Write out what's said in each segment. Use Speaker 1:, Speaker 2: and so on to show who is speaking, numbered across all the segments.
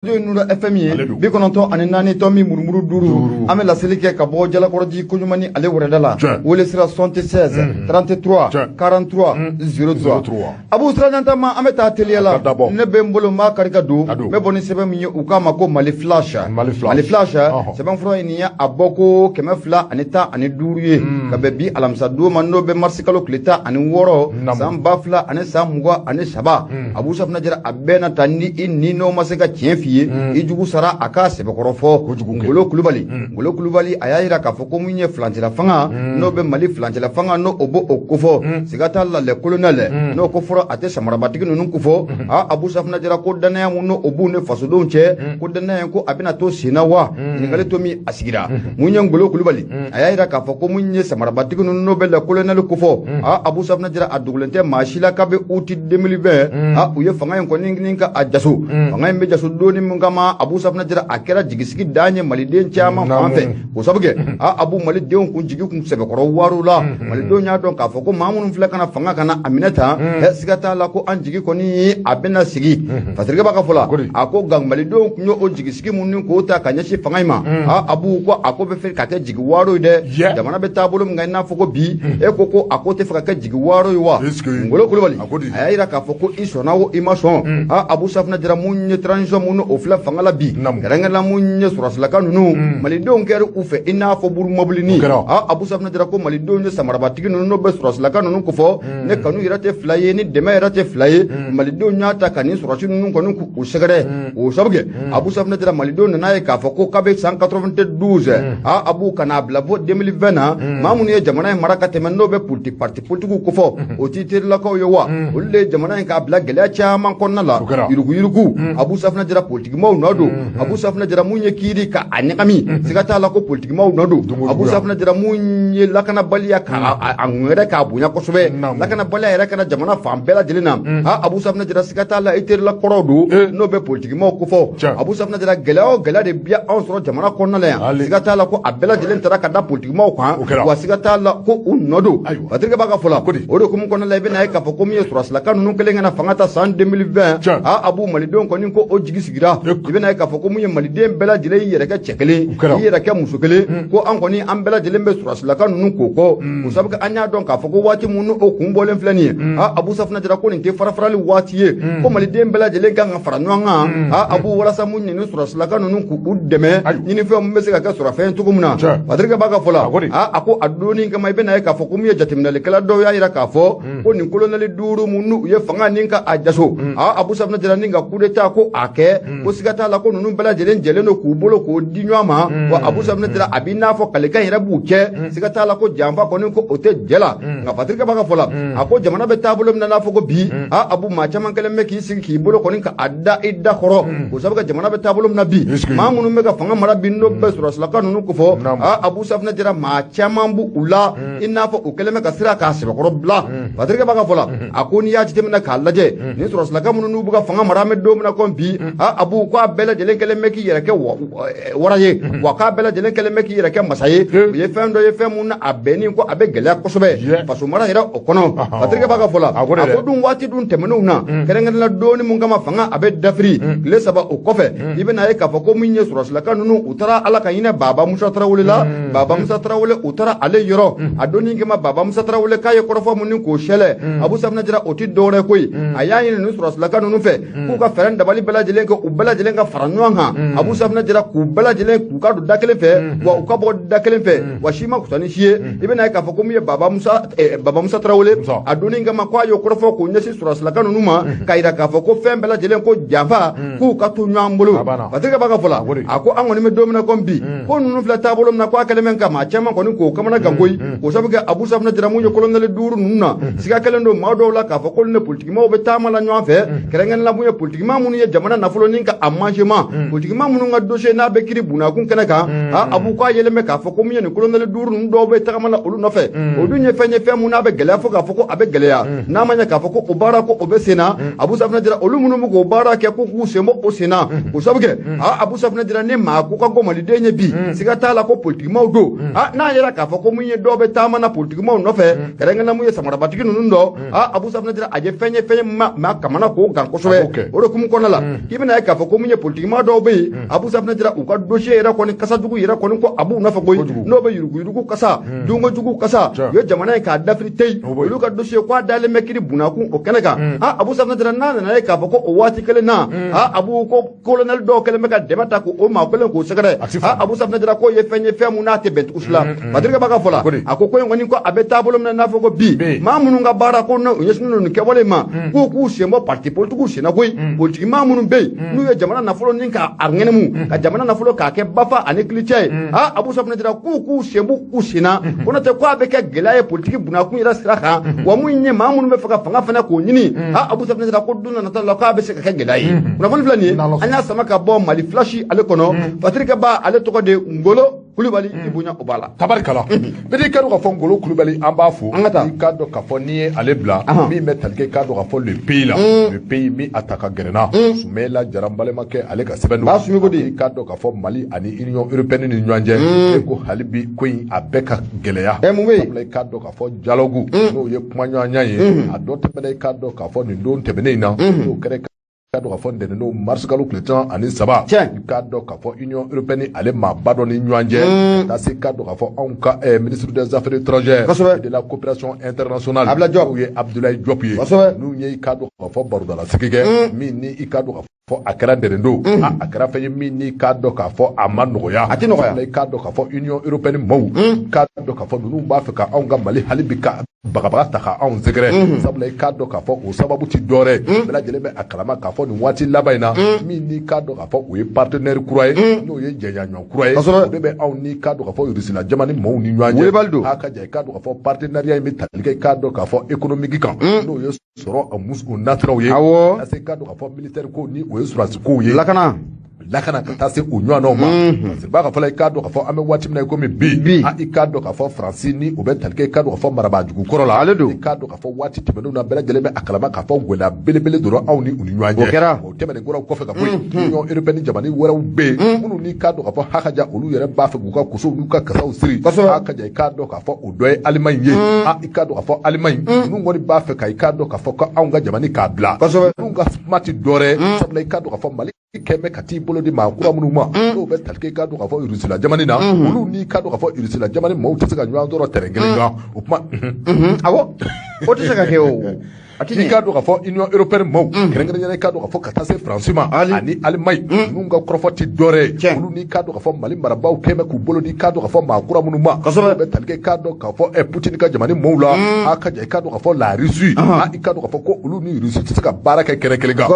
Speaker 1: Nura FM ye 94 tomi murumuru 5. An bɛ laseli kɛ ka bɔ Jalakɔrɔji Koɲumani ale wɛrɛda la. Wele sira 76 33 43 03. Abu Sirajantama, an bɛ taa teliya la. Ne bɛ n bolo n b'a kari ka don. N bɛ bɔ ni sɛbɛn min ye, u k'a ma ko Mali Flash. Mali Flash sɛbɛnfura in, nin ye a bɔ ko 215 ye ka bɛn bi alamisa don ma, n'o bɛ marisi kalo tile 16 san 2023. Abu Safunɛ Jara, a bɛɛ na ta ni i ni n'o ma se ka tiɲɛ f'i ye, i jugu sara a k'a sɛbɛkɔrɔ fɔ. Ngolo Kulubali, Ngolo Kulubali, a y'a yira k'a fɔ ko mun ye furancɛla fanga, n'o bɛ Mali furancɛla fanga, n'o o b'o kofɔ, siga t'a la, le colonel n'o ko fɔra, a tɛ samarabatigi ninnu kofɔ. A Abu Safunɛ Jara ko danaya mun n'o o b'u ni fasodenw cɛ, ko danaya ko a bɛna to sen na wa? Ɲininkali to min a sigira mun ye, Ngolo Kulubali a y'a yira k'a fɔ ko mun ye samarabatigi ninnu, n'o bɛ le colonel kofɔ. A Abu Safunɛ Jara, a dogolen tɛ maa si la k'a bɛ août 2020, a u ye fanga in kɔni ni ka a jaso. Fanga in bɛ jaso donni min kama, Abu Safunɛ Jara, a kɛra jigisigi dan ye maliden caman fan fɛ. O sabu kɛ, a Abu, malidenw kun jigi kun sɛbɛkɔrɔ wariw la. Malidenw y'a dɔn k'a fɔ ko maa minnu filɛ ka na fanga ka na a minɛ tan, siga t'a la ko an jigi kɔni a bɛna sigi. Fasirikɛ b'a ka fɔ la, a ko nka malidenw kun ye o jigisigi minnu k'o ta ka ɲɛsin fanga in ma, a Abu ko a ko bɛ fɛ ka kɛ jigi waro ye dɛ. Jamana bɛ taabolo min kan, i n'a fɔ ko bi e ko ko a ko tɛ fɛ ka kɛ jigi waro ye wa? Ngolo Kulubali a y'a yira k'a fɔ ko i sɔnna o, i ma sɔn, a Abu Safunɛ Jara, mun ye transition mun o filɛ fanga la bi, kɛrɛnkɛrɛnla mun ye sɔrɔsilaka ninnu, malidenw kɛra u fɛ i n'a fɔ buru mobilini. A Abu Safunɛ Jara ko malidenw ye samarabatigi ninnu, n'o bɛ sɔrɔsilaka ninnu kofɔ, ne kanu yɛrɛ tɛ fila ye, ni dɛmɛ yɛrɛ tɛ fila ye. Malidenw y'a ta ka nin sɔrɔsi ninnu kɔni k'u sɛgɛrɛ. O sabu kɛ, Abu Safunɛ Jara, malidenw nana ye k'a fɔ ko kabe san 92, a Abu, ka n'a bila fo 2020 na, maa minnu ye jamana in mara ka tɛmɛ, n'o bɛ politique parti politigiw kofɔ, o t'i terilakaw ye wa? Olu de ye jamana in k'a bila gɛlɛya caman kɔnɔna la, yuruguyurugu. Abu Safunɛ Jara, politikimaw nɔ don. Abu Safunɛ Jara, mun ye kiiri ka a ɲagami, siga t'a la ko politikimaw nɔ don. Abu Safunɛ Jara, mun ye lakanabaliya ka a ŋɛrɛ k'a bonya kosɛbɛ, lakanabaliya yɛrɛ kana jamana fan bɛɛ lajɛlen na, a Abu Safunɛ Jara, siga t'a la, i terila kɔrɔw don, n'o bɛ politikimaw kofɔ. Abu Safunɛ Jara, gɛlɛya o gɛlɛya de bi anw sɔrɔ jamana kɔnɔna la yan, siga t'a la ko a bɛɛ lajɛlen taara ka da politikimaw kan wa, siga t'a la ko u nɔ don. Patrick b'a ka fɔ la, o de hukumu kɔnɔna la, i bɛna ye k'a fɔ ko min ye sɔrɔsilaka ninnu kɛlen ka na fanga ta san 2020, a Abu, malidenw kɔni ko o jigi sigira. I bɛna ye k'a fɔ ko mun ye maliden bɛɛ lajɛlen y'i yɛrɛ kɛ cɛ kelen, i yɛrɛ kɛ muso kelen, ko an kɔni an bɛɛ lajɛlen bɛ sɔrɔsilaka ninnu k'o kɔ. O sabu kɛ, an y'a dɔn k'a fɔ ko waati mun o kun bɔlen filɛ nin ye, a Abu Safunɛ Jara ko nin tɛ fara-farali waati ye, ko maliden bɛɛ lajɛlen kan ka fara ɲɔgɔn kan, a Abu, walasa mun ye nin sɔrɔsilaka ninnu k'u dɛmɛ ɲinifɛn mun bɛ se ka kɛ sɔrɔfɛn cogo min na. Patrick b'a ka fɔ la, a ko a donni kama, i bɛna ye k'a fɔ ko mun ye jateminɛlikɛla dɔw y'a yira k'a fɔ ko nin kolonɛli 5 mun n'u ye fanga nin ka a jaso, a Abu Safunɛ Jara, ni ka coup d'état ko a kɛ, ko siga t'a la ko ninnu bɛɛ lajɛlen jɛlen don k'u bolo k'o di ɲɔgɔn ma wa. Abu Safunɛ Jara, a b'i n'a fɔ kalekan yɛrɛ b'u cɛ, siga t'a la ko janfa kɔni ko o tɛ jɛ la. Nka Patrick b'a ka fɔ la, a ko jamana bɛ taabolo min na, n'a fɔ ko bi, a Abu, maa caman kɛlen bɛ k'i sigi k'i bolo kɔni ka a da i da kɔrɔ. O sabu kɛ, jamana bɛ taabolo min na bi, maa minnu bɛ ka fanga mara bi, n'o bɛ sɔrɔsilaka ninnu kofɔ, a Abu Safunɛ Jara, maa caman b'u u la i n'a fɔ u kɛlen bɛ ka sira k'a sɛbɛkɔrɔ bila. Patrick b'a ka fɔ la, a ko n'i y'a jateminɛ k'a lajɛ, nin sɔrɔsilaka minnu n'u bɛ ka fanga mara, an bɛ don min na komi bi, a Abu, k'a bɛɛ lajɛlen kɛlen bɛ k'i yɛrɛ kɛ wara ye wa, k'a bɛɛ lajɛlen kɛlen bɛ k'i yɛrɛ kɛ masa ye. U ye fɛn dɔ ye, fɛn mun na a bɛnni ko a bɛ gɛlɛya kosɛbɛ faso mara yɛrɛ o kɔnɔ. Patrick b'a ka fɔ la, a ko dun waati dun tɛmɛnenw na, kɛrɛnkɛrɛnnenya donni mun kama fanga a bɛ dafiri tile 3 o kɔfɛ, i bɛna ye k'a fɔ ko min ye sɔrɔsilaka ninnu, u taara Ala ka hinɛ Baba Musa Tarawele la. Baba Musa Tarawele, u taara ale yɔrɔ. A donni kama, Baba Musa Tarawele k'a ye kɔrɔfɔ mun ni k'o sɛlɛ, Abu Safunɛ Jara, o ti dɔwɛrɛ koyi, a y'a ɲini nin sɔrɔsilaka ninnu fɛ k'u ka fɛɛrɛ dabali bɛɛ lajɛlen kɛ, u bɛɛ lajɛlen ka fara ɲɔgɔn kan, Abu Safunɛ Jara, k'u bɛɛ lajɛlen k'u ka don da kelen fɛ wa, u ka bɔ da kelen fɛ wa, si ma kusa ni si ye. I bɛna ye k'a fɔ ko min ye Baba Musa Tarawele, a donni kama k'a y'o kɔrɔfɔ k'o ɲɛsin sɔrɔsilaka ninnu ma, k'a yira k'a fɔ ko fɛn bɛɛ lajɛlen ko janfa k'u ka to ɲɔgɔn bolo. Patrick b'a ka fɔ la, a ko an kɔni bɛ don min na komi bi, ko ninnu filɛ taabolo min na, ko a kɛlen bɛ ka maa caman kɔni k'o kamana gan koyi. K'o sabu kɛ, Abu Safunɛ Jara, mun ye kolonɛli 5 ninnu na, siga kɛlen don maa dɔw la k'a fɔ ko ne politikimaw bɛ taama la ɲɔgɔn fɛ, kɛrɛnkɛrɛnnenya mun ye politikimaa minnu ye jamana nafolo ni ka a mangement, politikimaa minnu ka dossier n'a bɛ kiiri bunakun kɛnɛ kan, a Abu, k'a yelen bɛ k'a fɔ ko mun ye nin kolonɛli 5 ninnu dɔw bɛ tagama la olu nɔfɛ. O dun ye fɛn ye, fɛn mun n'a bɛ gɛlɛya fo k'a fɔ ko a bɛ gɛlɛya n'a ma ɲɛ k'a fɔ ko o baara ko o bɛ sen na. Abu Safunɛ Jara, olu minnu bɛ k'o baara kɛ, ko k'u sen bɔ o sen na. O sabu kɛ, a Abu Safunɛ Jara, ni maa ko ka go maliden ye bi, siga t'a la ko politikimaw don. A n'a yɛrɛ k'a fɔ ko mun ye dɔw bɛ taama na politikimaw nɔfɛ, kɛrɛnkɛrɛnnenya mun ye samarabatigi ninnu dɔ, a Abu Safunɛ Jara, a ye fɛn ye, fɛn ye ma kamana k'o gan kosɛbɛ. O de hukumu kɔnɔna la, i bɛna ye k'a k'a fɔ ko mun ye politikima dɔw bɛ yen Abu Safinɛ Jara u ka dossier yɛrɛ kɔni kasajugu yɛrɛ kɔni ko a b'u nɔfɛ koyi n'o bɛ yuruguyurugu kasa dunkojugu kasa u ye jamana in k'a dafiri teyi olu ka dossier ko a dalen bɛ kiri bunakun o kɛnɛ kan Abu Safinɛ Jara n'a nana ye k'a fɔ ko o waati kelen na Abu ko colonel dɔw kɛlen bɛ ka dɛmɛ ta k'o maa kelen k'o sɛgɛrɛ Abu Safinɛ Jara k'o ye fɛn ye fɛn mun n'a tɛ bɛn cogo si la Patrick b'a ka fɔ la a ko in kɔni ko a bɛ taabolo min na n'a fɔ ko bi maa minnu ka baara ko n'u ɲɛsinnen don nin kɛwale ma k'u k'u sen bɔ parti politique sen na koyi politique maa minnu bɛ yen n'u ye jamana nafolo ni k'a ŋɛnɛmu ka jamana nafolo k'a kɛ bafa ani kilicɛ ye Abu Safinɛ Jara k'u k'u sen b'u u sen na ko n'o tɛ k'a bɛ kɛ gɛlɛya ye politique bunakun yɛrɛ sira kan wa mun ye maa minnu bɛ fɛ ka fanga fana k'o ɲini Abu Safinɛ Jara ko don nata la k'a bɛ se ka kɛ gɛlɛya ye kunnafoni filɛ nin ye an y'a sama ka bɔ Mali Flash ale kɔnɔ Patrick Ba ale tɔgɔ de Ngolo Kulubali i bonya o b'a la
Speaker 2: tabarikala bɛɛ i ka dɔn k'a fɔ Ngolo Kulubali an b'a fo i ka dɔn k'a fɔ n'i ye ale bila min bɛ tali kɛ i ka dɔn k'a fɔ le pays la le pays min a ta ka gɛrɛ na Sumela Jara n balimakɛ ale ka sɛbɛn don i ka dɔn k'a fɔ Mali ani Union européenne ni ɲɔgɔn cɛ e ko hali bi ko in a bɛɛ ka gɛlɛya sabula i ka dɔn k'a fɔ dialogue n'o ye kumaɲɔgɔnya ye a dɔ tɛmɛna i ka dɔn k'a fɔ nin don tɛmɛnen in na n'o kɛra ka dɔn k'a fɔ ntɛnɛn don mars kalo tile 13 i k'a dɔn k'a fɔ Union européenne ale maaba dɔ ni ɲɔgɔn cɛ ka taa se k'a dɔn k'a fɔ anw ka ministre des affaires étrangères et de la coopération internationale
Speaker 1: Abdoulaye Diop
Speaker 2: n'o ye Abdoulaye Diop ye n'u ye i k'a dɔn k'a fɔ barodalasigi kɛ min ni i k'a dɔn k'a fɔ a kɛra ntɛnɛn don a kɛra fɛn ye min ni k'a dɔn k'a fɔ a ma nɔgɔya
Speaker 1: a tɛ nɔgɔya
Speaker 2: i k'a dɔn k'a fɔ Union européenne maaw k'a dɔn k'a fɔ ninnu b'a fɛ ka anw ka Mali hali bi ka bagabaga ta ka anw sɛgɛrɛ sabula i k'a dɔn k'a fɔ o sababu ti dɔwɛrɛ bɛɛ lajɛlen bɛ a kalama k'a fɔ nin waati laban in na min n'i k'a dɔn k'a fɔ o ye partenaire kura ye n'o ye jɛɲɔgɔn kura ye o de bɛ anw n'i k'a dɔn k'a fɔ Russie la jamana ni maaw ni ɲɔgɔn cɛ a ka ja i k'a dɔn k'a fɔ partenariat in bɛ tali kɛ i k'a dɔn k'a fɔ économique kan n'o ye sɔrɔ o nasiraw ye ka se k'a dɔn k'a fɔ militaire ko ni o ye sɔrɔdasi kow ye lakana ka taa se o ɲɔgɔnnaw ma parce que b'a ka fɔ la i k'a dɔn k'a fɔ an bɛ waati min na i komi bi i k'a dɔn k'a fɔ Faransi ni o bɛ tali kɛ i k'a dɔn k'a fɔ marabaajugu kɔrɔ la
Speaker 1: ale don
Speaker 2: i k'a dɔn k'a fɔ waati tɛmɛnenw na bɛɛ lajɛlen bɛ a kalama k'a fɔ gɛlɛya belebele donna anw ni u ni ɲɔgɔn cɛ
Speaker 1: o kɛra
Speaker 2: o tɛmɛnen kɔrɔ kɔfɛ ka bɔ yen Union européenne jamana wɛrɛw bɛ yen minnu n'i k'a dɔn k'a fɔ hakaja olu yɛrɛ b'a fɛ k'u ka kosow n'u ka kasaw siri hakaja i k'a dɔn k'a fɔ o dɔ ye Allemagne ye i k'a dɔn k'a fɔ Allemagne ninnu kɔni b'a fɛ ka i k'a dɔn k'a fɔ ko anw ka jamana k'a bila ninnu ka kuma tɛ dɔwɛrɛ sabula i k'a dɔn k'a fɔ Mali kɛmɛ ka t'i bolo di maa kura minnu ma n'o bɛ tali kɛ i k'a dɔn k'a fɔ Russie la jamana na olu n'i k'a dɔn k'a fɔ Russie la jamana maaw tɛ se ka ɲɔgɔn sɔrɔ terrain kelen kan o kuma
Speaker 1: awɔ o tɛ se ka kɛ o
Speaker 2: i k'a dɔn k'a fɔ Union européenne maaw kɛrɛnkɛrɛnnenya i k'a dɔn k'a fɔ ka taa se Faransi ma ani Allemagne ninnu ka kɔrɔfɔ tɛ dɔwɛrɛ ye olu n'i k'a dɔn k'a fɔ Mali marabaaw kɛmɛ k'u bolo di i k'a dɔn k'a fɔ maa kura minnu ma n'o bɛ tali kɛ i k'a dɔn k'a fɔ Poutine ka jamana maaw la a ka ja i k'a dɔn k'a fɔ la Russie i k'a dɔn k'a fɔ ko olu ni Russie tɛ se ka baara kɛ kɛnɛ kelen kan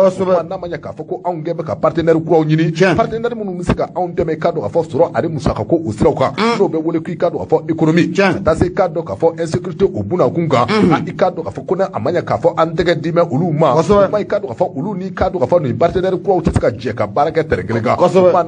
Speaker 2: n'a ma ɲɛ k'a fɔ ko anw kɛ bɛ ka partenaire kuraw ɲini partenaire minnu bɛ se ka anw dɛmɛ i k'a dɔn k'a fɔ sɔrɔ ani musaka ko o siraw kan n'o bɛ wele k'i k'a dɔn k'a fɔ économie ka taa se i k'a dɔn k'a fɔ insécurité o bunakun kan i k'a dɔn k'a fɔ ko n'a ma ɲɛ k'a fɔ an tɛgɛ d'i mɛ olu ma o i k'a dɔn k'a fɔ olu n'i k'a dɔn k'a fɔ nin partenaire kuraw tɛ se ka jɛ ka baara kɛ terrain kelen kan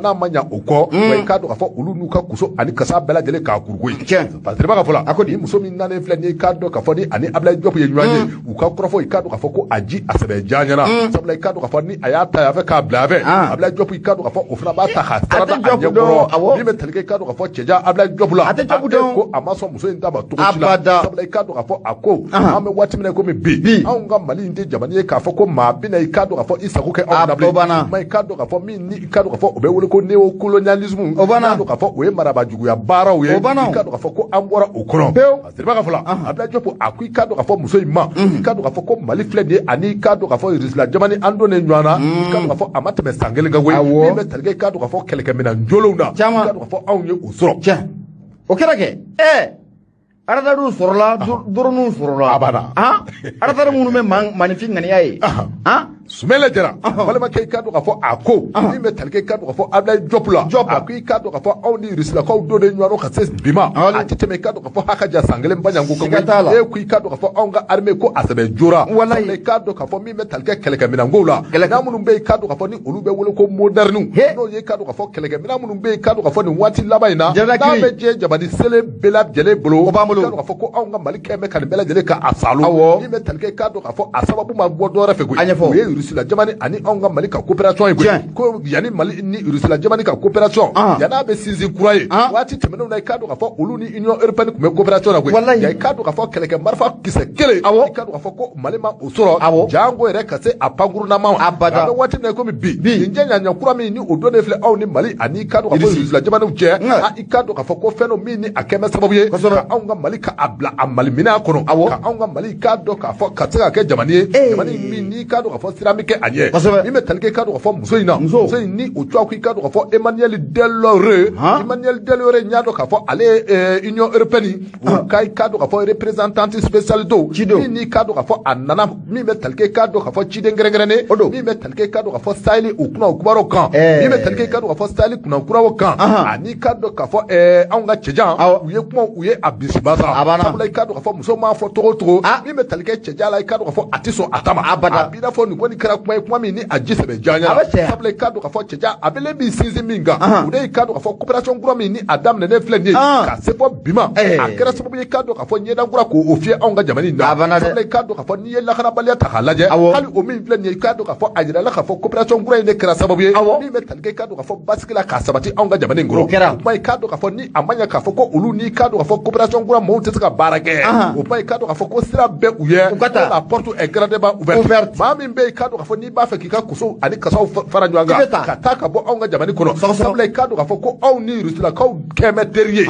Speaker 2: n'a ma ɲɛ o kɔ wa i k'a dɔn k'a fɔ olu n'u ka koso ani kasa bɛɛ lajɛlen k'a kuruko ye parce que b'a ka fɔ la a ko nin muso min nalen filɛ nin ye i k'a dɔn k'a fɔ ni ani Abdoulaye Diop ye ɲɔgɔn ye u ka kɔrɔfɔ i k'a dɔn k'a fɔ ko a ji a sɛbɛ diya ɲɛna sabula i k'a dɔn k'a fɔ ni a y'a ta yan fɛ k'a bila yan fɛ Abdoulaye Diop i k'a dɔn k'a fɔ o fana b'a ta k'a sara da a ɲɛ kɔrɔ min bɛ tali kɛ i k'a dɔn k'a fɔ cɛjan Abdoulaye Diop la
Speaker 1: a tɛ Diop dɔn
Speaker 2: ko a ma sɔn muso in ta ma cogo si la sabula i k'a dɔn k'a fɔ a ko an bɛ waati min na komi bi anw ka Mali in tɛ jamana ye k'a fɔ ko maa bɛna i k'a dɔn k'a fɔ i sago kɛ anw na bilen ma i k'a dɔn k'a fɔ min ni i k'a dɔn k'a fɔ o bɛ wele ko néocolonialisme
Speaker 1: o banna
Speaker 2: i k'a dɔn k'a fɔ o ye marabaajuguya baaraw ye
Speaker 1: o banna
Speaker 2: i k'a dɔn k'a fɔ ko an bɔra o kɔnɔ
Speaker 1: pewu
Speaker 2: Siriba ka fɔ la Abdoulaye Diop a ko i k'a dɔn k'a fɔ muso in ma i k'a dɔn k'a fɔ ko Mali filɛ nin ye ani i k'a dɔn k'a fɔ Russie la jamana an donnen ɲɔgɔn na i k'a dɔn k'a fɔ a ma tɛmɛ san kelen kan koyi min bɛ tali kɛ i k'a dɔn k'a fɔ kɛlɛkɛminɛn jolenw na i k'a dɔn k'a fɔ anw ye o sɔrɔ
Speaker 1: tiɲɛ o kɛra kɛ aradariw sɔrɔla dɔrɔnw sɔrɔla
Speaker 2: a banna
Speaker 1: aradari minnu bɛ maninfin ŋaniya ye
Speaker 2: Sumela Jara balimakɛ i k'a dɔn k'a fɔ a ko min bɛ tali kɛ i k'a dɔn k'a fɔ Abdoulaye Diop la a ko i k'a dɔn k'a fɔ anw ni Rusilakaw donnen ɲɔgɔn ka se bi ma a tɛ tɛmɛ i k'a dɔn k'a fɔ haka ja san kelen baɲanko kan e ko i k'a dɔn k'a fɔ anw ka armée ko a sɛbɛ joora i k'a dɔn k'a fɔ min bɛ tali kɛ kɛlɛkɛminɛnkow la kɛlɛkɛminɛn minnu bɛ yen i k'a dɔn k'a fɔ ni olu bɛ wele ko moderne n'o ye i k'a dɔn k'a fɔ kɛlɛkɛminɛn minnu bɛ yen i k'a dɔn k'a fɔ nin waati laban in na n'a bɛ diɲɛ jamana selen bɛɛ lajɛlen bolo
Speaker 1: o b'an bolo
Speaker 2: i k'a dɔn k'a fɔ ko anw ka Mali kɛ bɛ ka nin bɛɛ lajɛlen ka a salo min bɛ tali kɛ i k'a dɔn k'a fɔ a sababu ma bɔ dɔwɛrɛ fɛ koyi o ye Russie la jamana ani anw ka Mali ka coopération ye koyi ko yanni Mali ni Russie la jamana ka coopération yan'a bɛ sinsin kura ye waati tɛmɛnenw na i k'a dɔn k'a fɔ olu ni Union européenne tun bɛ coopération na koyi i k'a dɔn k'a fɔ kɛlɛkɛ marifa kisɛ kelen i k'a dɔn k'a fɔ ko Mali ma o sɔrɔ jango yɛrɛ ka se a pankurunama ma a bɛ waati min na komi bi nin jɛɲɔgɔnya kura min ni o donnen filɛ aw ni Mali ani i k'a dɔn k'a fɔ Russie la jamanaw cɛ i k'a dɔn k'a fɔ ko fɛn dɔ min ni a kɛn bɛ sababu ye ka anw ka Mali ka a bila a Mali minɛn kɔnɔ ka anw ka Mali k'a dɔn k'a fɔ ka se ka kɛ jamana ye jamana min n'i k'a dɔn k'a fɔ sira bɛ kɛ a ɲɛ min bɛ tali kɛ i k'a dɔn k'a fɔ muso in na muso in ni o tɔgɔ ko i k'a dɔn k'a fɔ Emmanuel Deloré Emmanuel Deloré n y'a dɔn k'a fɔ ale ye Union européenne o ka i k'a dɔn k'a fɔ représentante spéciale don min n'i k'a dɔn k'a fɔ a nana min bɛ tali kɛ i k'a dɔn k'a fɔ ciden kɛrɛnkɛrɛnnen min bɛ tali kɛ i k'a dɔn k'a fɔ Sahel o kunna o kibaruw kan min bɛ tali kɛ i k'a dɔn k'a fɔ Sahel kunna kuraw kan ani i k'a dɔn k'a fɔ anw ka cɛjan u ye kuma u ye a bisibasa sabula i k'a dɔn k'a fɔ muso m'a fɔ cogo o cogo min bɛ tali kɛ cɛjan la i k'a dɔn k'a fɔ a tɛ sɔn a ta ma a b'i n'a fɔ nin kɔni kɛra kuma ye kuma min ni a ji sɛbɛ janya sabula i k'a dɔn k'a fɔ cɛjan a bɛlen b'i sinsin min kan o de y'i k'a dɔn k'a fɔ coopération kura min ni a daminɛnen filɛ nin ye ka se fɔ bi ma a kɛra sababu ye i k'a dɔn k'a fɔ ɲɛda kura k'o fiyɛ anw ka jamana in na sabula i k'a dɔn k'a fɔ n'i ye lakanabaliya ta k'a lajɛ hali o min filɛ nin ye i k'a dɔn k'a fɔ a yirala k'a fɔ coopération kura in de kɛra sababu ye min bɛ tali kɛ i k'a dɔn k'a fɔ basigi la k'a sabati anw ka jamana in kɔnɔ o kuma i k'a dɔn k'a fɔ ni a ma ɲɛ k'a fɔ ko olu n'i k'a dɔn k'a fɔ coopération kura mɔgɔw tɛ se ka baara kɛ o kuma i k'a dɔn k'a fɔ ko sira bɛɛ u ye la porte est grandement ouverte maa min bɛ yen i k'a dɔn k'a fɔ n'i b'a fɛ k'i ka kosow ani kasaw fara ɲɔgɔn kan ka taa ka bɔ anw ka jamana kɔnɔ sabula i k'a dɔn k'a fɔ ko aw ni Rusilakaw kɛn bɛ teri ye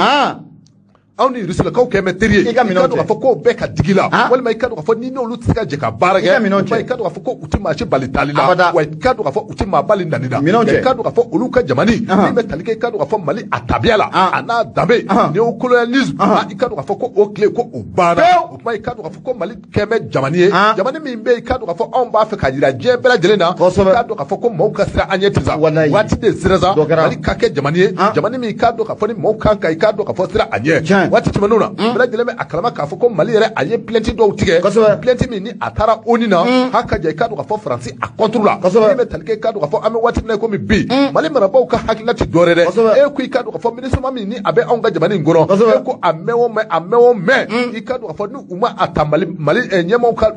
Speaker 2: anw ni Rusilakaw kɛn bɛ teri ye i k'a dɔn k'a fɔ k'o bɛɛ ka digi la walima i k'a dɔn k'a fɔ ni n'olu tɛ se ka jɛ ka baara kɛ i k'a dɔn k'a fɔ ko u tɛ maa si bali taali la wa i k'a dɔn k'a fɔ u tɛ maa bali nani la i k'a dɔn k'a fɔ olu ka jamana min bɛ tali kɛ i k'a dɔn k'a fɔ Mali a tabiya la a n'a danbe néocolonialisme i k'a dɔn k'a fɔ ko o tile ko o banna o kuma i k'a dɔn k'a fɔ ko Mali kɛn bɛ jamana ye jamana min bɛ yen i k'a dɔn k'a fɔ anw b'a fɛ ka jira diɲɛ bɛɛ lajɛlen na i k'a dɔn k'a fɔ ko maaw ka siran an ɲɛ ten sa waati de sera sa Mali ka kɛ jamana ye jamana min i k'a dɔn k'a fɔ ni maaw kan ka i k'a dɔn k'a fɔ siran a ɲɛ waati tɛmɛnenw na bɛɛ lajɛlen bɛ a kalama k'a fɔ ko Mali yɛrɛ a ye plainte dɔw tigɛ plainte min ni a taara ONU na h'a ka jɛ i k'a dɔn k'a fɔ Faransi a contre la min bɛ tali kɛ i k'a dɔn k'a fɔ an bɛ waati min na komi bi Mali marabaaw ka hakilina tɛ dɔ wɛrɛ dɛ e ko i k'a dɔn k'a fɔ MINUSMA min ni a bɛ anw ka jamana in kɔnɔ e ko a mɛn o mɛn a mɛn o mɛn i k'a dɔn k'a fɔ ni u ma a ta Mali ɲɛmaaw ka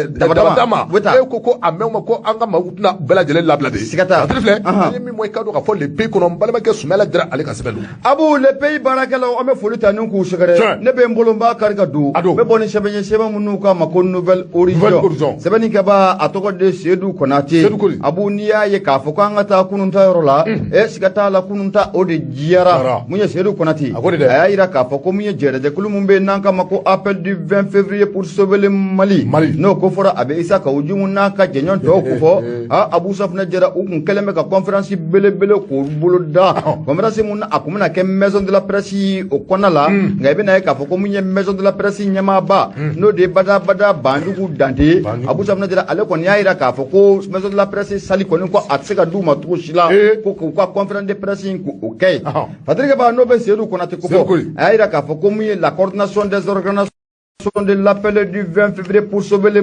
Speaker 2: dabada ma e ko a mɛn o ma ko an ka maaw tɛna bɛɛ lajɛlen labila de Patiri filɛ an ye min bɔ i k'a dɔn k'a fɔ le pays kɔnɔ n balimakɛ Sumayila Jara ale ka sɛbɛn don
Speaker 1: Abu le pays baarakɛlaw an bɛ foli ta ni k'u sɛgɛrɛ ne bɛ n bolo n b'a kari ka don n bɛ bɔ ni sɛbɛn ye sɛbɛn minnu k'a ma ko Nouvelle Horizon sɛbɛnnikɛbaa a tɔgɔ de Seydou Konate Abu n'i y'a ye k'a fɔ k'an ka taa kunun ta yɔrɔ la siga t'a la kunun ta o de diyara mun ye Seydou Konate a y'a yira k'a fɔ ko mun ye jɛrɛjɛkulu min bɛ yen n'an k'a ma ko appel du 20 février pour sauver le Mali n'o ko fɔra a bɛ Issa Kaou Djim n'a ka jɛɲɔgɔn tɔw ko fɔ Abu Safunɛ Jara u kun kɛlen bɛ ka conférence belebele k'o bolo da conférence mun a kun bɛna kɛ maison de la presse o kɔnɔna la nka i bɛna ye k'a fɔ ko mun ye maison de la presse ɲɛmaaba n'o de ye badabada Banjugu Dante Abu Safunɛ Jara ale kɔni y'a yira k'a fɔ ko maison de la presse sali kɔni ko a tɛ se ka d'u ma cogo si la ko k'u ka conférence de presse in k'o kɛ yen Patrick Ba n'o bɛ Seydou Konate ko fɔ a y'a yira k'a fɔ ko mun ye la coordination des organisations de l'appel du 20 février pour sauver le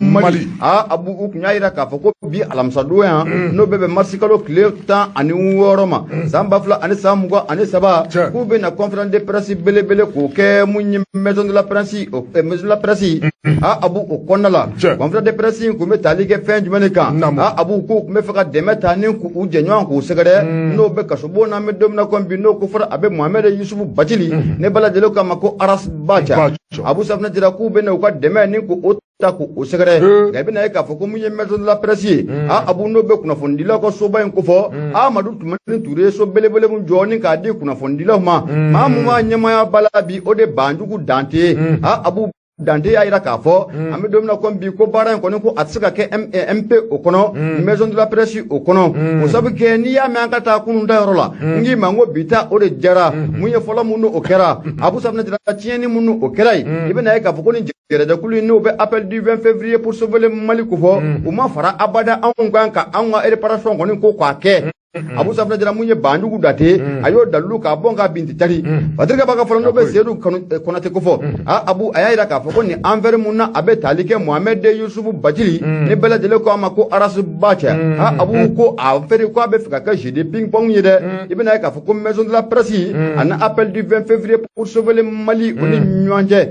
Speaker 1: Mali Abu u kun y'a yira k'a fɔ ko bi alamisadon yan n'o bɛ bɛn marisi kalo tile 16 ma san 2023 k'u bɛ na conférence de presse belebele k'o kɛ mun ye maison de la presse maison de la presse Abu o kɔnɔna la conférence de presse in kun bɛ tali kɛ fɛn jumɛn de kan Abu k'u kun bɛ fɛ ka dɛmɛ ta ni k'u jɛɲɔgɔn k'u sɛgɛrɛ n'o bɛ kasobon na an bɛ don min na komi bi n'o ko fɔra a bɛ Mohamed Yusufu Bacili ne bɛɛ lajɛlen k'a ma ko Aras Baca Abu Safunɛ Jara k'u bɛ na u ka dɛmɛ ni k'o ta k'o sɛgɛrɛ nka i bɛna ye k'a fɔ ko mun ye maison de la presse ye Abu n'o bɛ kunnafonidilaw ka soba in kofɔ Amadu Tumani Ture ye so belebele min jɔ ni k'a di kunnafonidilaw ma maa mun b'a ɲɛmaaya ba la bi o de Banjugu Dante Abu Dante y'a yira k'a fɔ an bɛ don min na komi bi ko baara in kɔni ko a tɛ se ka kɛ MP o kɔnɔ maison de la presse o kɔnɔ o sabu kɛ n'i y'a mɛn an ka taa kunun ta yɔrɔ la n k'i ma n ko bi ta o de jara mun ye fɔlɔ mun o kɛra Abu Safunɛ Jara tiɲɛni mun o kɛra yen i bɛna ye k'a fɔ ko ni jɛrɛjɛkulu in n'o bɛ appel du 20 février pour sauver le Mali ko fɔ u ma fara abada anw kan ka anw ka réparation kɔni ko k'a kɛ Abu Safunɛ Jara mun ye Banjugu Dante a y'o dalilu k'a bɔn k'a bin tari Patrick Ba ka fɔlɔ n'o bɛ Seydou Konate ko fɔ Abu a y'a yira k'a fɔ ko nin affaire mun na a bɛ tali kɛ Mohamed Yusufu Bacili ni bɛɛ lajɛlen ko a ma ko Aras Baca Abu ko a affaire ko a bɛ fɛ ka kɛ jeu de ping pong ye dɛ i bɛna ye k'a fɔ ko maison de la presse ani appel du 20 février pour sauver le Mali o ni ɲɔgɔn cɛ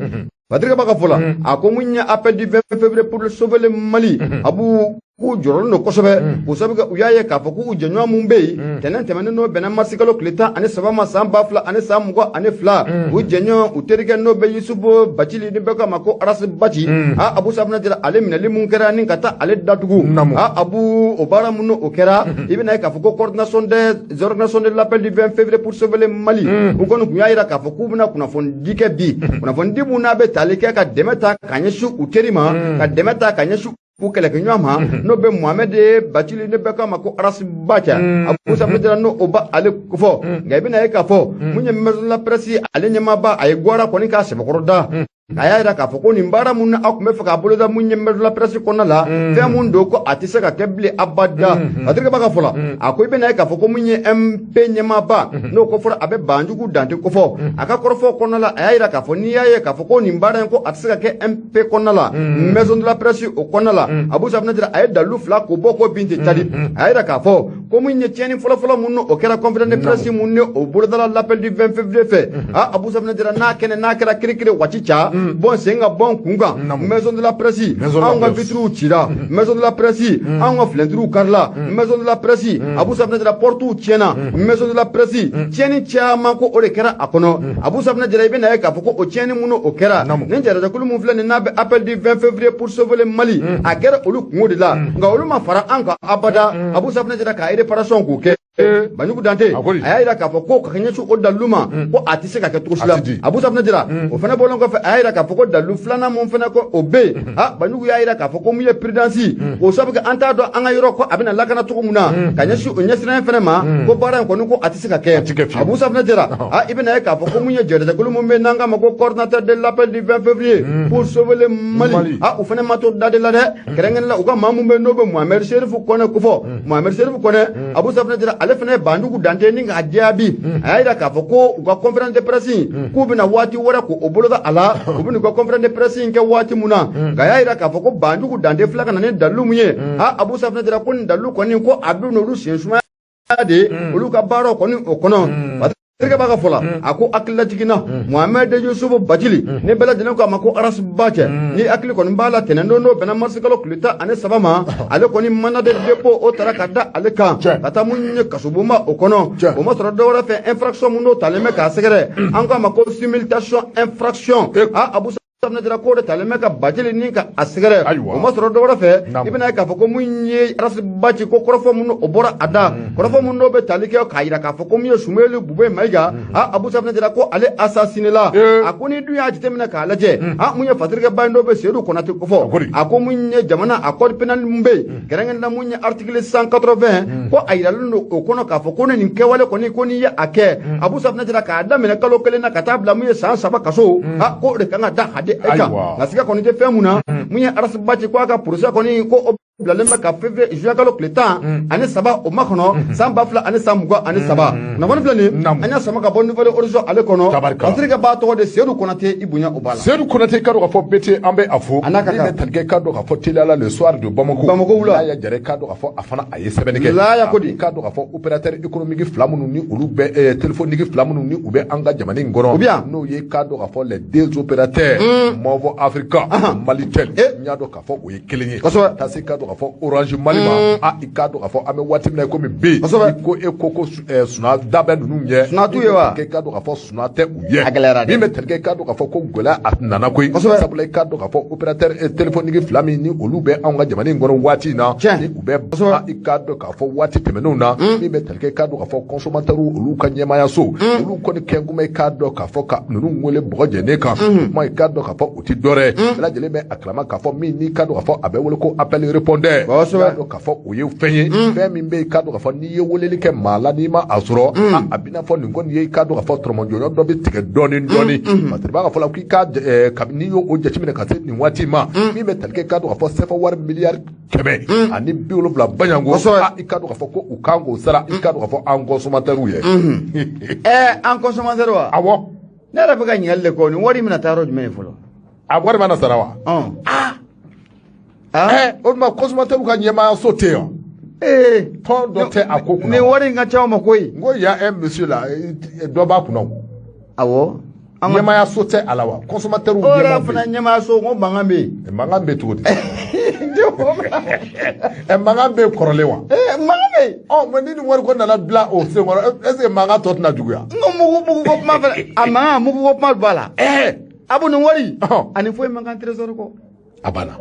Speaker 1: Patrick Ba ka fɔ la a ko mun ye appel du 20 février pour sauver le Mali Abu k'u jɔrɔlen don kosɛbɛ, o sabu kɛ u y'a ye k'a fɔ k'u jɛɲɔgɔn mun bɛ yen tɛnɛn tɛmɛnen n'o bɛnna marisikalo tile 13 ma san 2022, u jɛɲɔgɔn u terikɛ n'o bɛ Yusufu Bacili ni bɛɛ k'a ma ko Arasi Baci, a Abu Safunɛ Jara ale minɛli mun kɛra ni ka taa ale datugu, a Abu o baara mun o kɛra, i bɛna ye k'a fɔ ko coordination des organisations de l'appel du 20 février pour sauver le Mali, u kɔni tun y'a jira k'a fɔ k'u bɛna kunnafoni di kɛ bi, kunnafoni di mun n'a bɛ tali kɛ ka dɛmɛ ta ka ɲɛsin u teri ma, ka dɛmɛ ta ka ɲɛsin u kɛlɛkɛɲɔgɔn ma n'o bɛ Mohamed Bacili ne bɛɛ k'a ma ko Arasi Baca, Abu Safunɛ Jara n'o ba ale kofɔ. Nka i bɛna ye k'a fɔ mun ye maison de la presse ale ɲɛmaaba a ye gwara kɔni k'a sɛbɛkɔrɔ da, a y'a jira k'a fɔ ko nin baara mun aw tun bɛ fɛ k'a boloda mun ye maison de la presse kɔnɔna la, fɛn mun don ko a tɛ se ka kɛ bilen abada. Patrick b'a ka fɔ la, a ko i bɛna ye k'a fɔ ko mun ye MP ɲɛmaaba n'o ko fɔra a bɛ Banjugu Dante kofɔ, a ka kɔrɔfɔ kɔnɔna la a y'a jira k'a fɔ n'i y'a ye k'a fɔ ko nin baara in ko a tɛ se ka kɛ MP kɔnɔna la, maison de la presse o kɔnɔna la, Abu Safunɛ Jara a ye dalilu fila k'o bɔ k'o bin ten cadi, a y'a jira k'a fɔ ko mun ye tiɲɛni fɔlɔfɔlɔ mun o kɛra conférence de presse mun ne o bolodala l'appel du 20 février fɛ, a Abu Safunɛ Jara n'a kɛnɛ n'a kɛra kirikiri waati ca bɔn sen ka bɔn kun kan, maison de la presse anw ka vitriw cira, maison de la presse anw ka filɛntiriw karila, maison de la presse Abu Safunɛ Jara portew tiɲɛna, maison de la presse tiɲɛni caman ko o de kɛra a kɔnɔ. Abu Safunɛ Jara i bɛna ye k'a fɔ ko o tiɲɛni minnu o kɛra nin jarajakulu mun filɛ nin n'a bɛ appel du 20 février pour sauver le Mali, a kɛra olu kungo de la, nka olu ma fara an kan abada. Abu Safunɛ Jara k'a réparation k'o kɛ. Banjugu Dante a y'a jira k'a fɔ ko ka ɲɛsin o dalilu ma ko a tɛ se ka kɛ cogo si la. Abu Safunɛ Jara o fana bɔlen kɔfɛ a y'a jira k'a fɔ ko dalilu filanan mun fana ko o bɛ yen, a Banjugu y'a jira k'a fɔ ko mun ye prudence o sabu kɛ an t'a dɔn an ka yɔrɔ ko a bɛna lakana cogo mun na ka ɲɛsin o ɲɛsiranɲɛ fana ma, ko baara in kɔni ko a tɛ se ka kɛ. Abu Safunɛ Jara a i bɛna ye k'a fɔ ko mun ye jɛrɛjɛkulu mun bɛ yen n'an k'a ma ko coordinateur de l'appel du 20 février pour sauver le Mali, a u fana ma to da de la dɛ, kɛrɛnkɛrɛnnen la u ka maa mun bɛ yen n'o bɛ Mohamed Serifu Kɔnɛ kofɔ, Mohamed Serifu Kɔnɛ, Abu Safunɛ Jara ale fana ye Banjugu Dante ni k'a jaabi, a y'a jira k'a fɔ ko u ka conférence de presse k'u bɛna waati wɛrɛ k'o boloda a la, u bɛna u ka conférence de presse in kɛ waati mun na, nka a y'a jira k'a fɔ ko Banjugu Dante filɛ ka na ni dalilu mun ye, a Abu Safunɛ Jara ko nin dalilu kɔni ko a bɛ n'olu sen sumaya de olu ka baaraw kɔni o kɔnɔ. Terikɛ b'a ka fɔ la, a ko hakililajigin na Mohamed Yusufu Bacili ni bɛɛ lajɛlen ko a ma ko Arasi Bacɛ, ni hakili kɔni b'a la tɛnɛn don n'o bɛnna marisikalo tile 13 ma, ale kɔni mandat de dépôt o taara ka da ale kan ka taa mun ye kasobonba o kɔnɔ, o ma sɔrɔ dɔwɛrɛ fɛ infraction mun n'o talen bɛ k'a sɛgɛrɛ, an ko a ma ko simulation infraction, a Abu Safunɛ Jara k'o de talen bɛ ka Bacili ni ka a sɛgɛrɛ, o ma sɔrɔ dɔwɛrɛ fɛ, i bɛna ye k'a fɔ ko mun ye Arasi Baci ko kɔrɔfɔ mun o bɔra a da, kɔrɔfɔ mun n'o bɛ tali kɛ k'a jira k'a fɔ ko mun ye Sumelu Bube Mayiga, a Abu Safunɛ Jara ko ale assassiné la, a ko ni dun y'a jateminɛ k'a lajɛ, a mun ye Fatirikɛ ba in dɔ bɛ Seydou Konate kofɔ, a ko mun ye jamana a code pénal mun bɛ yen kɛrɛnkɛrɛnnen la mun ye article 180 ko a yiralen don o kɔnɔ k'a fɔ ko ni nin kɛwale kɔni ko n'i ye a kɛ, Abu Safunɛ Jara k'a daminɛ kalo 1 na ka taa bila mun ye san 3 kaso, a ko o de kan ka da hadi e kan, nka siga kɔni tɛ fɛn mun na, mun ye Arasi Baci ko a ka procès kɔni ko o bilalen bɛ ka février juin kalo tile 13 o makɔnɔ san 2023. Kunnafoni filɛ nin an y'a sama ka bɔ Nouvel Horizon ale kɔnɔ, Patrick b'a tɔgɔ de Seydou Konate i bonya o b'a la.
Speaker 2: Seydou Konate i ka dɔn k'a fɔ BT an bɛ a fo,
Speaker 1: a n'a ka
Speaker 2: kan min bɛ tali kɛ i ka dɔn k'a fɔ teliyala le soir de Bamako,
Speaker 1: Bamako wula
Speaker 2: Laya Jara i ka dɔn k'a fɔ a fana a ye sɛbɛnni kɛ,
Speaker 1: Laya ko di
Speaker 2: i ka dɔn k'a fɔ opérateur économique fila minnu ni olu bɛ téléphonique fila minnu ni u bɛ an ka jamana in kɔnɔ,
Speaker 1: u bɛ yan
Speaker 2: n'o ye i ka dɔn k'a fɔ les deux opérateurs Moov Africa, Malitel, n y'a dɔn k'a fɔ o ye kelen ye,
Speaker 1: kosɛbɛ,
Speaker 2: taa se i ka dɔn k'a fɔ Orange Mali ma, a i k'a dɔn k'a fɔ an bɛ waati min na komi bi,
Speaker 1: kosɛbɛ,
Speaker 2: i ko e ko ko suna da bɛ ninnu ɲɛ,
Speaker 1: suna t'u ye wa,
Speaker 2: i k'a dɔn k'a fɔ suna tɛ u ye,
Speaker 1: a gɛlɛyara dɛ,
Speaker 2: min bɛ tali kɛ i k'a dɔn k'a fɔ ko gɛlɛya a nana koyi,
Speaker 1: kosɛbɛ,
Speaker 2: sabula i k'a dɔn k'a fɔ opérateur téléphonique fila min ni olu bɛ anw ka jamana in kɔnɔ waati in na, ni u bɛ i k'a dɔn k'a fɔ waati tɛmɛnenw na, min bɛ tali kɛ i k'a dɔn k'a fɔ consommateur olu ka ɲɛmaayaso, olu kɔni kɛn kuma i k'a dɔn k'a fɔ ka ninnu wele bɔgɔ jɛnen kan, kuma i k'a dɔn k'a fɔ o ti dɔwɛrɛ ye, bɛɛ lajɛlen bɛ a kalama k'a fɔ min n'i k'a dɔn k'a fɔ a bɛ wele ko appel répondeur,
Speaker 1: kosɛbɛ,
Speaker 2: k'a dɔn k'a fɔ o ye fɛn ye, fɛn min bɛ yen k'a dɔn k'a fɔ n'i ye weleli kɛ maa la n'i ma a sɔrɔ, a bɛna fɔ nin kɔni ye i k'a dɔn k'a fɔ tɔrɔmɔjɔɲɔ dɔ bɛ tigɛ dɔɔni dɔɔni, parce que b'a fɔ la k'i ka kabini n'i y'o jateminɛ ka se nin waati ma, min bɛ tali kɛ k'a dɔn k'a fɔ CFA wari miliyari 170 baɲanko, i k'a dɔn k'a fɔ ko u kan k'o sara, i k'a dɔn k'a fɔ an consommateur ye.
Speaker 1: An consommateur wa?
Speaker 2: Awɔ.
Speaker 1: Ne yɛrɛ bɛ ka ɲininkali de kɛ, nin wari in bɛna taa yɔrɔ jumɛn de fɔlɔ?
Speaker 2: A wari mana sara wa? O tuma consommateur ka ɲɛmaayaso tɛ yan. Tɔn dɔ tɛ a ko kunna.
Speaker 1: Nin wari in ka ca o ma koyi.
Speaker 2: N ko y a un monsieur là, dɔ b'a kunna o.
Speaker 1: Awɔ.
Speaker 2: Ɲɛmaayaso tɛ a la wa? Consommateur
Speaker 1: o yɛrɛ fana ɲɛmaayaso, n ko mankan bɛ yen.
Speaker 2: Mankan bɛ cogo di? Mankan bɛ kɔrɔlen wa?
Speaker 1: Mankan bɛ yen.
Speaker 2: Ɔ, mais ni nin wari ko nana bila o senkɔrɔ, est ce que mankan tɔ tɛna juguya?
Speaker 1: N ko mugu ko kuma fana, a mankan mugu ko kuma b'a la. Abu, nin wari ani foyi man kan trésor kɔ.
Speaker 2: A banna,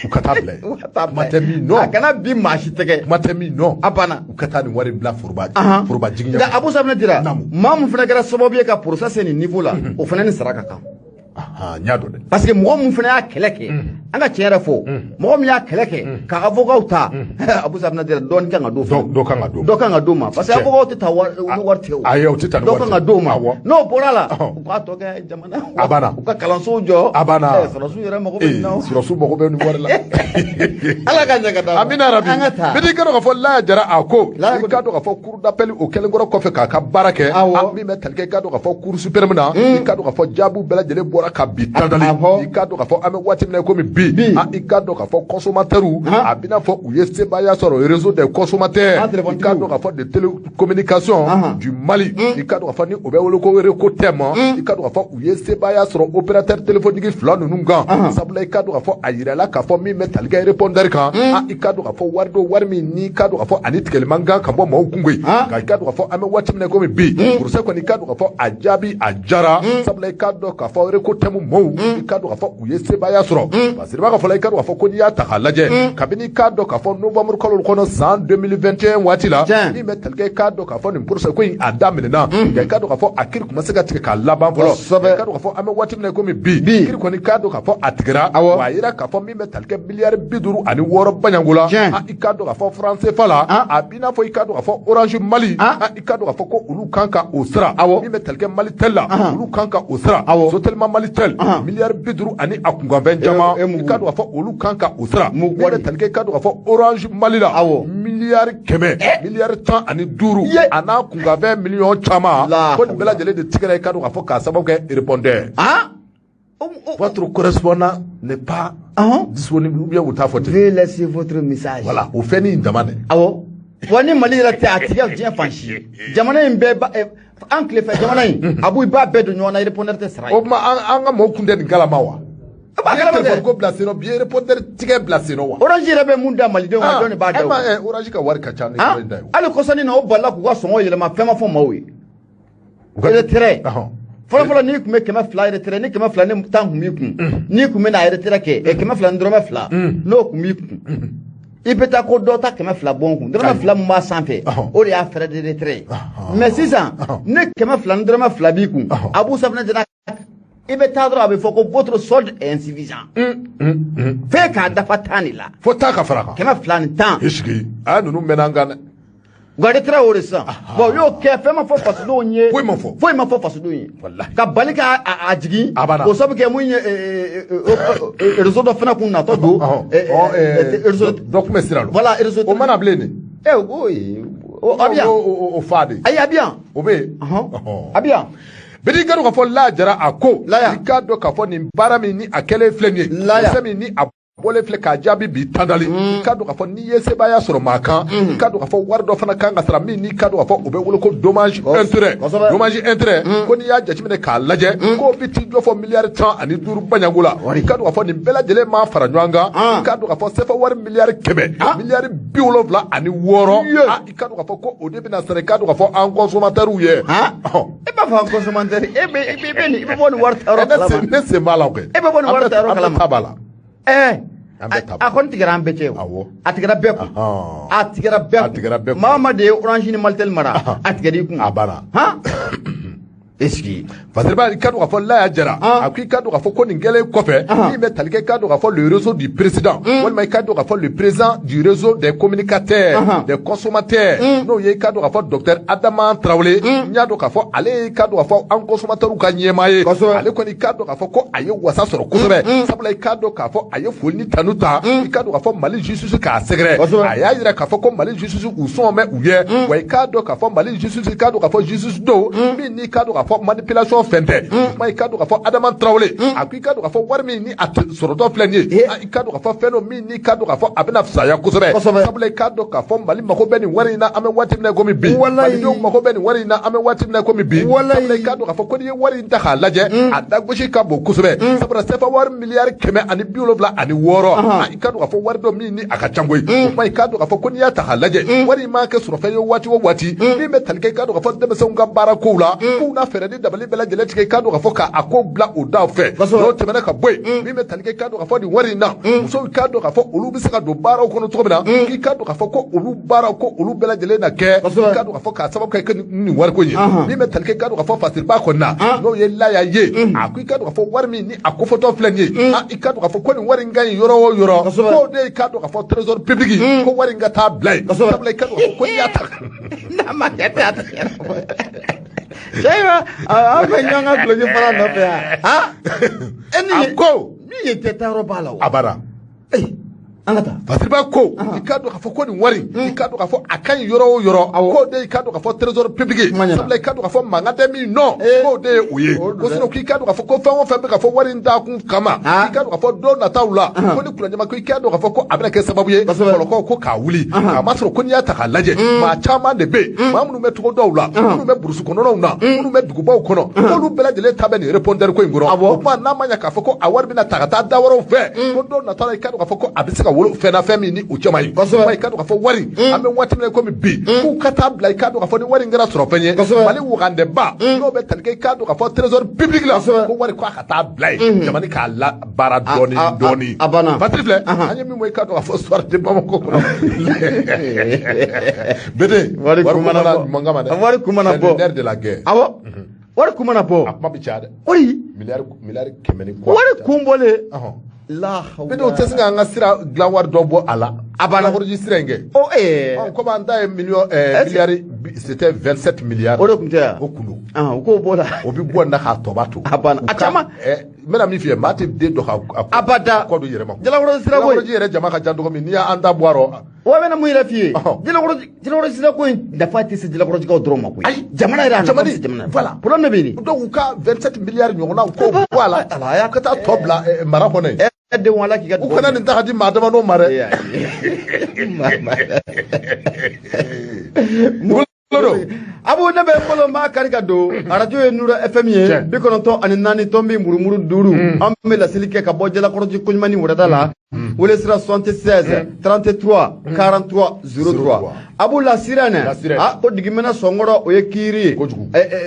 Speaker 2: u ka taa bila yen.
Speaker 1: U ka taa
Speaker 2: bila yen. Kuma tɛ min nɔ.
Speaker 1: A kana bin maa si tɛgɛ.
Speaker 2: Kuma tɛ min nɔ.
Speaker 1: A banna.
Speaker 2: U ka taa nin wari bila foroba foroba jigin.
Speaker 1: Nka Abu Safinɛ dira maa mun fana kɛra sababu ye ka procès se nin niveau la, o fana ni sara ka kan.
Speaker 2: N y'a dɔn dɛ.
Speaker 1: Parce que mɔgɔ mun fana y'a kɛlɛ kɛ, an ka tiɲɛ yɛrɛ fɔ, mɔgɔ min y'a kɛlɛ kɛ ka avocat ta, Abu Safinɛ dira, dɔɔni kan ka d'o
Speaker 2: fana. Dɔ kan ka d'o ma.
Speaker 1: Dɔ kan ka d'o ma, parce que avocat tɛ taa wari ni wari tɛ o.
Speaker 2: Ayi, o tɛ taa ni wari tɛ.
Speaker 1: Dɔ kan ka d'o ma. N'o bɔra la, u k'a tɔ kɛ jamana.
Speaker 2: A banna.
Speaker 1: U ka kalansow jɔ.
Speaker 2: A banna.
Speaker 1: Sɔrɔsiw yɛrɛ mago bɛ nin na.
Speaker 2: Sɔrɔsiw mago bɛ nin wari la.
Speaker 1: Ala ka ɲɛ ka d'a ma.
Speaker 2: Amina rabi.
Speaker 1: An ka taa.
Speaker 2: Bɛɛ k'a dɔn k'a fɔ Laya Jara a ko. I k'a dɔn k'a fɔ cour d'appel o kɛlen kɔrɔ kɔfɛ k'a ka baara kɛ. Min bɛ tali kɛ, i k'a dɔn k'a fɔ cour suprême na. I k'a dɔn k'a fɔ jaabiw bɛɛ lajɛlen bɔra ka bi tandali. I k'a dɔn k'a fɔ an bɛ waati min na komi bi, i k'a dɔn k'a fɔ consommateur a bɛna fɔ u ye sebaaya sɔrɔ réseau des consommateurs, i k'a dɔn k'a fɔ de télécommunication du Mali, i k'a dɔn k'a fɔ ni o bɛ wele ko Recotem, i k'a dɔn k'a fɔ u ye sebaaya sɔrɔ opérateur téléphonique fila ninnu kan. Sabula i k'a dɔn k'a fɔ a yirala k'a fɔ min bɛ tali kɛ répondeur kan, i k'a dɔn k'a fɔ wari don, wari min ni k'a dɔn k'a fɔ ani tigɛli man kan ka bɔ maaw kun koyi. Nka i k'a dɔn k'a fɔ an bɛ waati min na komi bi, procès kɔni, i k'a dɔn k'a fɔ a jaabi a jara. Sabula i k'a dɔn k'a fɔ Recotem maaw, i k'a dɔn k'a fɔ u ye sebaaya sɔrɔ. Parce que b'a fɔ la, i k'a dɔn k'a fɔ ko n'i y'a ta k'a lajɛ, kabini i k'a dɔn k'a fɔ novembre kalo kɔnɔ san 2021 waati la, min bɛ tali kɛ, i k'a dɔn k'a fɔ nin procès ko in a daminɛna, nka i k'a dɔn k'a fɔ a kiiri tun ma se ka tigɛ k'a laban fɔlɔ. I k'a dɔn k'a fɔ an bɛ waati min na komi bi, kiiri kɔni, i k'a dɔn k'a fɔ a tigɛra. Wa a yira k'a fɔ min bɛ tali kɛ miliyari 56 baɲanko la, i k'a dɔn k'a fɔ franc CFA la, a b'i n'a fɔ i k'a dɔn k'a fɔ Orange Mali, i k'a dɔn k'a fɔ ko olu kan ka o sara. Min bɛ tali kɛ Malitel la, olu kan ka o sara. Sotelma Malitel, miliyari 50 ani a kunkanfɛn caman, i k'a dɔn k'a fɔ olu kan ka o sara. Min bɛ tali kɛ, i k'a dɔn k'a fɔ Orange Mali la, miliyari 100, miliyari 15 a n'a kunkanfɛn miliyɔn caman, ko nin bɛɛ lajɛlen de tigɛra, i k'a dɔn k'a fɔ k'a sababu kɛ répondeur. Votre correspondant n'est pas disponible ou bien u t'a fɔ ten.
Speaker 1: Veuillez laisser votre message.
Speaker 2: Voilà, o fɛn nin dama dɛ.
Speaker 1: Awɔ. Wa ni Mali yɛrɛ tɛ, a tigɛ diɲɛ fan si. Jamana in bɛɛ ba an tile fɛ jamana in, a b'u b'a bɛɛ don ɲɔgɔn na, répondeur tɛ sara ye.
Speaker 2: O tuma an ka mɔgɔw kun tɛ nin kalama wa?
Speaker 1: A b'a kalama dɛ.
Speaker 2: Téléphone ko bila sen nɔ, bi ye répondeur tigɛ bila sen nɔ wa?
Speaker 1: Orange yɛrɛ bɛ mun da malidenw ma, jɔn de b'a da o?
Speaker 2: Orange ka wari ka ca ni wari in da ye.
Speaker 1: Hali kɔsani na, o balila k'u ka sɔngɔ yɛlɛma, fɛn ma fɔ maaw ye. Retrait. Fɔlɔ fɔlɔ, n'i tun bɛ 200 retrait, ni 210 tun b'i kun, n'i tun bɛ na retrait kɛ, 200 ni dɔrɔmɛ 2, n'o tun b'i kun, i bɛ taa ko dɔ ta 200 bɔ n kun, dɔrɔmɛ 2 min b'a sanfɛ, o de y'a frais de retrait ye. Mais sisan, ne 200 ni dɔrɔmɛ 2 b'i kun, Abu Safinɛ jara, i bɛ taa dɔrɔn, a bɛ fɔ ko votre solde est insuffisant. F'e k'a dafa 10 de la.
Speaker 2: Fo 10 ka fara kan.
Speaker 1: 210.
Speaker 2: I sigi, a ninnu mɛnna an kan dɛ.
Speaker 1: Nka retrait o de sisan. Bon, u y'o kɛ, fɛn ma fɔ fasodenw ye.
Speaker 2: Foyi ma fɔ.
Speaker 1: Foyi ma fɔ fasodenw ye.
Speaker 2: Walahi.
Speaker 1: Ka bali ka a jigin.
Speaker 2: A banna.
Speaker 1: O sabu kɛ mun ye, réseau dɔ fana kun natɔ don. Réseau
Speaker 2: dɔ kun bɛ sira la.
Speaker 1: Voilà, réseau.
Speaker 2: O mana bilen de.
Speaker 1: O a bɛ yan.
Speaker 2: O fa de.
Speaker 1: Ayi, a bɛ yan.
Speaker 2: O bɛ yen.
Speaker 1: A bɛ yan.
Speaker 2: Bɛɛ k'a dɔn k'a fɔ Laya Jara a ko.
Speaker 1: Laya.
Speaker 2: I k'a dɔn k'a fɔ nin baara min ni a kɛlen filɛ nin ye.
Speaker 1: Laya.
Speaker 2: Fɛn min ni a bɔlen filɛ k'a jaabi bi tandali, i k'a dɔn k'a fɔ n'i ye sebaaya sɔrɔ maa kan, i k'a dɔn k'a fɔ wari dɔ fana kan ka sara min n'i k'a dɔn k'a fɔ o bɛ wele ko dommage intérêt. Dommage intérêt ko n'i y'a jateminɛ k'a lajɛ, k'o bɛ t'i jɔ fɔ miliyari 15 baɲanko la. I k'a dɔn k'a fɔ nin bɛɛ lajɛlen maa fara ɲɔgɔn kan, i k'a dɔn k'a fɔ CFA wari miliyari 100, miliyari 76, i k'a dɔn k'a fɔ ko o de bɛna sara, i k'a dɔn k'a fɔ an consommateurs ye.
Speaker 1: E b'a fɔ an consommateur, e bɛ bɔ nin wari ta yɔrɔ kalama.
Speaker 2: Ne sen b'a la o kɛ.
Speaker 1: E bɛ bɔ nin wari ta yɔrɔ kalama.
Speaker 2: An bɛɛ ta b'a la.
Speaker 1: A kɔni tigɛra an bɛɛ cɛ o. A tigɛra bɛɛ kun. A tigɛra bɛɛ kun. Maa o maa de ye Orange ni Malitel mara, a tigɛr'i kun.
Speaker 2: A banna.
Speaker 1: Est-ce que
Speaker 2: Fasiriba, i k'a dɔn k'a fɔ Laya Jara a ko i k'a dɔn k'a fɔ ko nin kɛlen kɔfɛ, min bɛ tali kɛ, i k'a dɔn k'a fɔ le réseau du président, walima i k'a dɔn k'a fɔ le président du réseau des communicateurs des consommateurs, n'o ye i k'a dɔn k'a fɔ docteur Adama Traoré, n y'a dɔn k'a fɔ ale ye i k'a dɔn k'a fɔ an consommateurs ka ɲɛmaa ye. Ale kɔni, i k'a dɔn k'a fɔ ko a ye wasa sɔrɔ kosɛbɛ. Sabula i k'a dɔn k'a fɔ a ye foli ni tanu ta, i k'a dɔn k'a fɔ Mali justice k'a sɛgɛrɛ. A y'a yira k'a fɔ ko Mali justice u sɔn mɛ u ye. Wa i k'a dɔn k'a fɔ Mali justice, i k'a dɔn k'a fɔ justice don min n'i k'a dɔn k'a fɔ fɔ manipulation fɛn tɛ. Kuma i k'a dɔn k'a fɔ Adama Traoré, a ko i k'a dɔn k'a fɔ wari min ni a sɔrɔtɔ filɛ nin ye, i k'a dɔn k'a fɔ fɛn dɔ min ni k'a dɔn k'a fɔ a bɛna fisaya kosɛbɛ. Sabula i k'a dɔn k'a fɔ Mali mako bɛ nin wari in na, an bɛ waati min na komi bi. Malidenw mako bɛ nin wari in na, an bɛ waati min na komi bi. Sabula i k'a dɔn k'a fɔ ko n'i ye wari in ta k'a lajɛ, a dagosi ka bon kosɛbɛ. Sabula CFA wari 176 miliyari, i k'a dɔn k'a fɔ wari dɔ min ni a ka ca koyi. O kuma i k'a dɔn k'a fɔ ko n'i y'a ta k'a lajɛ, wari in m'a kɛ sɔrɔfɛn ye waati o waati min bɛ tali kɛ i k'a dɔn k'a fɔ denmisɛnw ka baara kow la, k'u na fɛɛrɛ ni dabali bɛɛ lajɛlen tigɛ i k'a dɔn k'a fɔ k'a ko bila u da fɛ. N'o tɛmɛna ka bɔ yen, min bɛ tali kɛ i k'a dɔn k'a fɔ nin wari in na, musow i k'a dɔn k'a fɔ olu bɛ se ka don baaraw kɔnɔ cogo min na, k'i k'a dɔn k'a fɔ ko olu baaraw ko olu bɛɛ lajɛlen na kɛ, i k'a dɔn k'a fɔ k'a sababu kɛ nin wariko ye. Min bɛ tali kɛ i k'a dɔn k'a fɔ Fasiriba kɔni na, n'o ye Laya ye, a ko i k'a dɔn k'a fɔ wari min ni a kofɔtɔ filɛ nin ye, i k'a dɔn k'a fɔ ko nin wari in ka ɲi yɔrɔ o yɔrɔ, k'o de i k'a dɔn k'a fɔ trésor public, ko wari in ka taa bila yen. Sabula i k'a dɔn k'a fɔ ko n'i y'a ta
Speaker 1: n'a ma kɛ ten, a tɛ ɲɛnabɔ. Sɛyiba, an bɛ ɲɔgɔn ka duloki fara nɔfɛ yan. E ni
Speaker 2: a ko
Speaker 1: min ye tɛ taa yɔrɔ b'a la o.
Speaker 2: A banna.
Speaker 1: An ka taa.
Speaker 2: Fasiriba ko i k'a dɔn k'a fɔ ko nin wari, i k'a dɔn k'a fɔ a ka ɲi yɔrɔ o yɔrɔ, k'o de i k'a dɔn k'a fɔ trésor public. Sabula i k'a dɔn k'a fɔ mankan tɛ min nɔ, k'o de ye o ye. Ko sinon k'i k'a dɔn k'a fɔ ko fɛn o fɛn bɛ ka fɔ wari in da kun kama, i k'a dɔn k'a fɔ don nataw la, ko ni kuranjama ko i k'a dɔn k'a fɔ ko a bɛna kɛ sababu ye kɔlɔkɔw ko k'a wuli. K'a masɔrɔ ko n'i y'a ta k'a lajɛ, maa caman de bɛ yen, maa minnu bɛ togodaw la, minnu bɛ burusi kɔnɔnaw na, minnu bɛ dugubaw kɔnɔ, k'olu bɛɛ lajɛlen ta bɛ nin répondeur ko in kɔrɔ. O tuma n'a ma ɲɛ k'a fɔ ko a wari bɛna ta ka taa da wɛrɛw fɛ, ko don nataw la i k'a dɔn k'a fɔ ko a bɛ se ka wolo fɛn na fɛn min ni o cɛ man ɲi. I k'a dɔn k'a fɔ wari, an bɛ waati min na komi bi, k'u ka taa bila i k'a dɔn k'a fɔ ni wari in kɛra sɔrɔfɛn ye, Mali wagandeba n'o bɛ tali kɛ i k'a dɔn k'a fɔ trésor public la, ko wari ko a ka taa bila yen, jamana k'a la baara dɔɔni dɔɔni.
Speaker 1: A banna.
Speaker 2: Patiri filɛ, an ye min bɔ i k'a dɔn k'a fɔ soir de Bamako kɔnɔ. Bede,
Speaker 1: wari kun mana bɔ
Speaker 2: ɲuman kama dɛ.
Speaker 1: Wari kun mana bɔ.
Speaker 2: C'est le nerf de la guerre.
Speaker 1: Awɔ. Wari kun mana bɔ.
Speaker 2: A kuma bɛ caya dɛ.
Speaker 1: Wari.
Speaker 2: Miliyari 100 ni kɔ.
Speaker 1: Wari kun bɔlen. La hawla.
Speaker 2: Bede, o tɛ se k'an ka sira dilan wari dɔ bɔ a la.
Speaker 1: A banna.
Speaker 2: Jalakɔrɔji sira in kɛ.
Speaker 1: Ɔ ee.
Speaker 2: Komi an ta ye miliyɔn miliyari, c'était 27 milliards.
Speaker 1: O de tun tɛ yan.
Speaker 2: O kun don.
Speaker 1: O k'o bɔ la.
Speaker 2: O bɛ bɔ nin na k'a tɔba to.
Speaker 1: A banna. A caman.
Speaker 2: N bɛna min f'i ye, maa tɛ den dɔ ka.
Speaker 1: Abada.
Speaker 2: Kɔ don yɛrɛ ma.
Speaker 1: Jalakɔrɔji sira ko in.
Speaker 2: Jalakɔrɔji yɛrɛ jama ka ca dɔgɔ min, n'i y'an ta bɔ a rɔ.
Speaker 1: Wa bɛna mun yɛrɛ f'i ye. Jalakɔrɔji sira ko in nafa tɛ se Jalakɔrɔjikaw dɔrɔn ma koyi.
Speaker 2: Ayi.
Speaker 1: Jamana yɛrɛ a nafa tɛ se jamana.
Speaker 2: Voilà.
Speaker 1: Problème de bɛ yen.
Speaker 2: Donc u ka 27 milliards ɲɔgɔnna u k'o bɔ a la. Ka taa tɔ bila mara kɔnɔ yen.
Speaker 1: Denw ala k'i ka.
Speaker 2: U kana nin ta ka di maa damadɔ ma dɛ.
Speaker 1: Abu, ne bɛ n bolo n b'a kari ka don arajo ye Nura FM ye 94.5, an bɛ laseli kɛ ka bɔ Jalakɔrɔji Koɲumani wɛrɛda la. Wele sira 76 33 43 03. Abu, la sirène, ah, ko digimɛnɛ sɔnkɔrɔ o ye kiiri ye.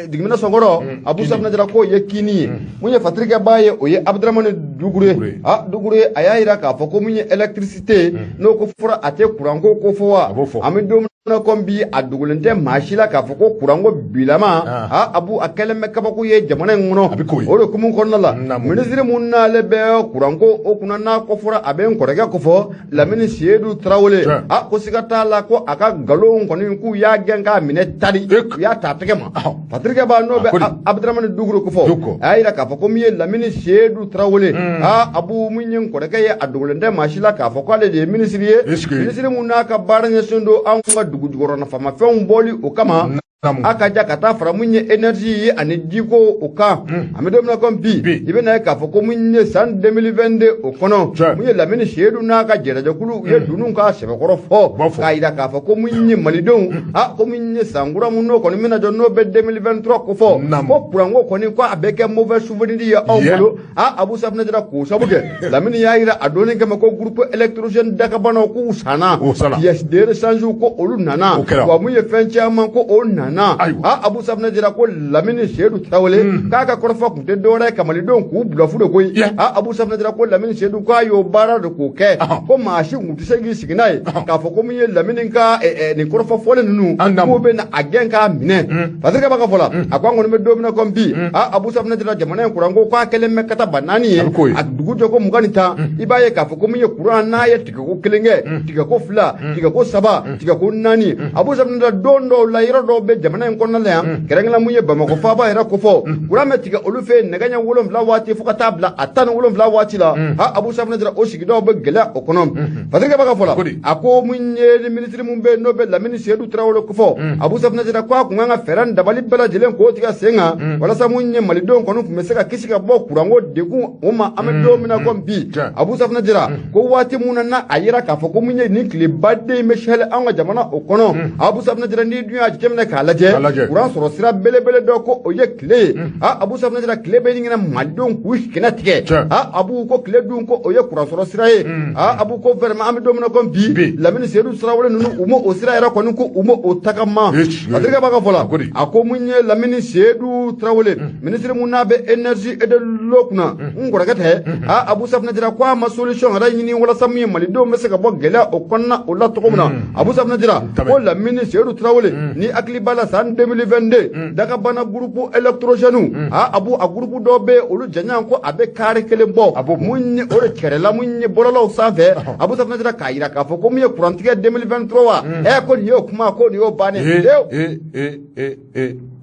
Speaker 1: Digimɛnɛ sɔnkɔrɔ, Abu Safinɛ Jara k'o ye kiini ye. Mun ye Fatirikɛba ye, o ye Abudaramani Dugure. Ah, Dugure a y'a yira k'a fɔ ko mun ye électricité n'o ko fɔra, a tɛ kuranko ko fɔ wa. An bɛ don min na komi bi, a dogolen tɛ maa si la k'a fɔ ko kuranko bilama, ah, Abu, a kɛlen bɛ kabako ye jamana in kɔnɔ. O de hukumu kɔnɔna la, minisiri mun n'ale bɛ kuranko o kunna n'a ko fɔra, a bɛ n kɔrɔkɛ ko fɔ Lamini Seyidu Tarawele. Ah, ko siga t'a la ko a ka nkalon kɔni k'u y'a gɛn k'a minɛ tari, u y'a ta a tɛgɛ ma. Patirikɛ b'a n'o bɛ Abudaramani Dugure ko fɔ, a y'a yira k'a fɔ ko min ye Lamini Seyidu Tarawele, ah, Abu, mun ye n kɔrɔkɛ ye, a dogolen tɛ maa si la k'a fɔ k'ale de ye minisiri ye, minisiri mun n'a ka baara ɲɛsin don anw ka dugu jukɔrɔ nafamafɛnw bɔli o kama, a ka ja ka taa fara mun ye énergie ye ani jiko o kan. An bɛ don min na komi bi, i bɛna ye k'a fɔ ko mun ye san 2022 o kɔnɔ, mun ye Lamini Seyidu n'a ka jɛrɛjɛkulu u ye dunun ka sɛbɛkɔrɔ fɔ k'a yira k'a fɔ ko mun ye malidenw, ah, ko mun ye san kura mun n'o kɔni bɛna jɔ n'o bɛ 2023 ko fɔ, ko kuranko kɔni ko a bɛ kɛ mauvais souvenir ye anw bolo. Ah, Abu Safinɛ Jara k'o sabu kɛ Lamini y'a yira a donni kama ko groupe électrogène dakabanaw k'u sanna, pièces de rechange ko olu nana, wa mun ye fɛn caman ko o nana. Ah, Abu Safinɛ Jara ko Lamini Seyidu Tarawele k'a ka kɔrɔfɔ tun tɛ dɔwɛrɛ ye ka malidenw k'u bila fu de koyi. Ah, Abu Safinɛ Jara ko Lamini Seyidu k'a y'o baara de k'o kɛ, ko maa si tun tɛ se k'i sigi n'a ye k'a fɔ ko mun ye Lamini ka nin kɔrɔfɔ fɔlen ninnu k'u bɛ na a gɛn k'a minɛ. Patirikɛ b'a ka fɔ la, a ko an kɔni bɛ don min na komi bi, ah, Abu Safinɛ Jara, jamana in kuranko k'a kɛlen bɛ kata ba naani ye, a dugu jɔ ko 21, i b'a ye k'a fɔ ko mun ye kuran n'a ye tigɛko kelen kɛ, tigɛko fila, tigɛko saba, tigɛko naani, Abu Safinɛ Jara, don dɔw la yɔrɔ dɔw bɛ bɛ jamana in kɔnɔna la yan, kɛrɛnkɛrɛnnenya mun ye Bamakɔ faaba yɛrɛ kofɔ, kuran bɛ tigɛ olu fɛ yen nɛgɛ ɲɛ 7 waati fo ka taa bila a 17 waati la. Ha, Abu Safunɛ Jara, o sigidaw bɛ gɛlɛya o kɔnɔ. Patrick b'a ka fɔ la, a ko mun ye minisiri mun bɛ yen n'o bɛ Lamini Seydou Traoré kofɔ, Abu Safunɛ Jara ko a kun kan ka fɛɛrɛ ni dabali bɛɛ lajɛlen k'o tigɛ sen kan walasa mun ye malidenw kɔni tun bɛ se ka kisi ka bɔ kuranko degun o ma. An bɛ don min na komi bi, Abu Safunɛ Jara ko waati mun na a yira k'a fɔ ko mun ye nin tilebaden in bɛ sɛlɛ an ka jamana o kɔnɔ, Abu Safunɛ Jara, n'i dun y'a jateminɛ k'a lajɛ, kuran sɔrɔ sira belebele dɔ ko o ye tile ye. Ha, Abu Safunɛ Jara, tile bɛ ɲini malidenw k'u kɛnɛ tigɛ. Ha, Abu ko tile dun ko o ye kuran sɔrɔ sira ye. Ha, Abu ko vraiment an bɛ don min na komi bi, Lamini Seydou Traoré ninnu u ma o sira yɛrɛ kɔni ko u ma o tagama. Patrick b'a ka fɔ la, a ko mun ye Lamini Seydou Traoré, ministre mun n'a bɛ énergie et de l'eau kunna, n kɔrɔkɛ tɛ. Ha, Abu Safunɛ Jara ko a ma solution yɛrɛ ɲini walasa mun ye malidenw bɛ se ka bɔ gɛlɛya o kɔnɔna o la cogo min na. Abu Safunɛ Jara ko Lamini Seydou Traoré, ni hakili b'a la, san 2022 Dagabana groupe électrogène, ha, Abu, a groupe dɔ bɛ olu janya ko a bɛ carré kelen bɔ, mun ye o de kɛrɛla mun ye bɔlɔlɔw sanfɛ. Abu Safunɛ Jara k'a yira k'a fɔ ko mun ye kurantigɛ 2023 wa, ɛ ko nin y'o kuma ko nin y'o bannen
Speaker 2: pewu.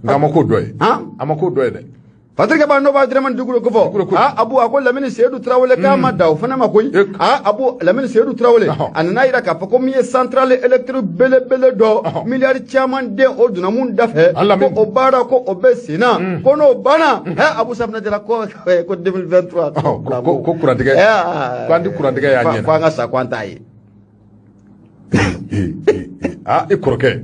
Speaker 2: Nka a ma k'o dɔ ye, a ma k'o dɔ ye dɛ.
Speaker 1: Patrick ba n'o b'a Dramane Duguro kofɔ, a Abu, a ko Lamini Seydou Traoré k'a ma da o fana ma koyi. A Abu, Lamini Seydou Traoré a nana yira k'a fɔ ko min ye centrale électrique belebele dɔ, miliyari caman den o donna mun da fɛ, ko o baara ko o bɛ sen na, ko n'o banna, ɛ Abu Safunɛ Jara ko 2023
Speaker 2: ko kurantigɛ, ko an ti kurantigɛ y'a ɲɛna
Speaker 1: ko an ka sa ko an t'a ye.
Speaker 2: Ah, i kɔrɔkɛ.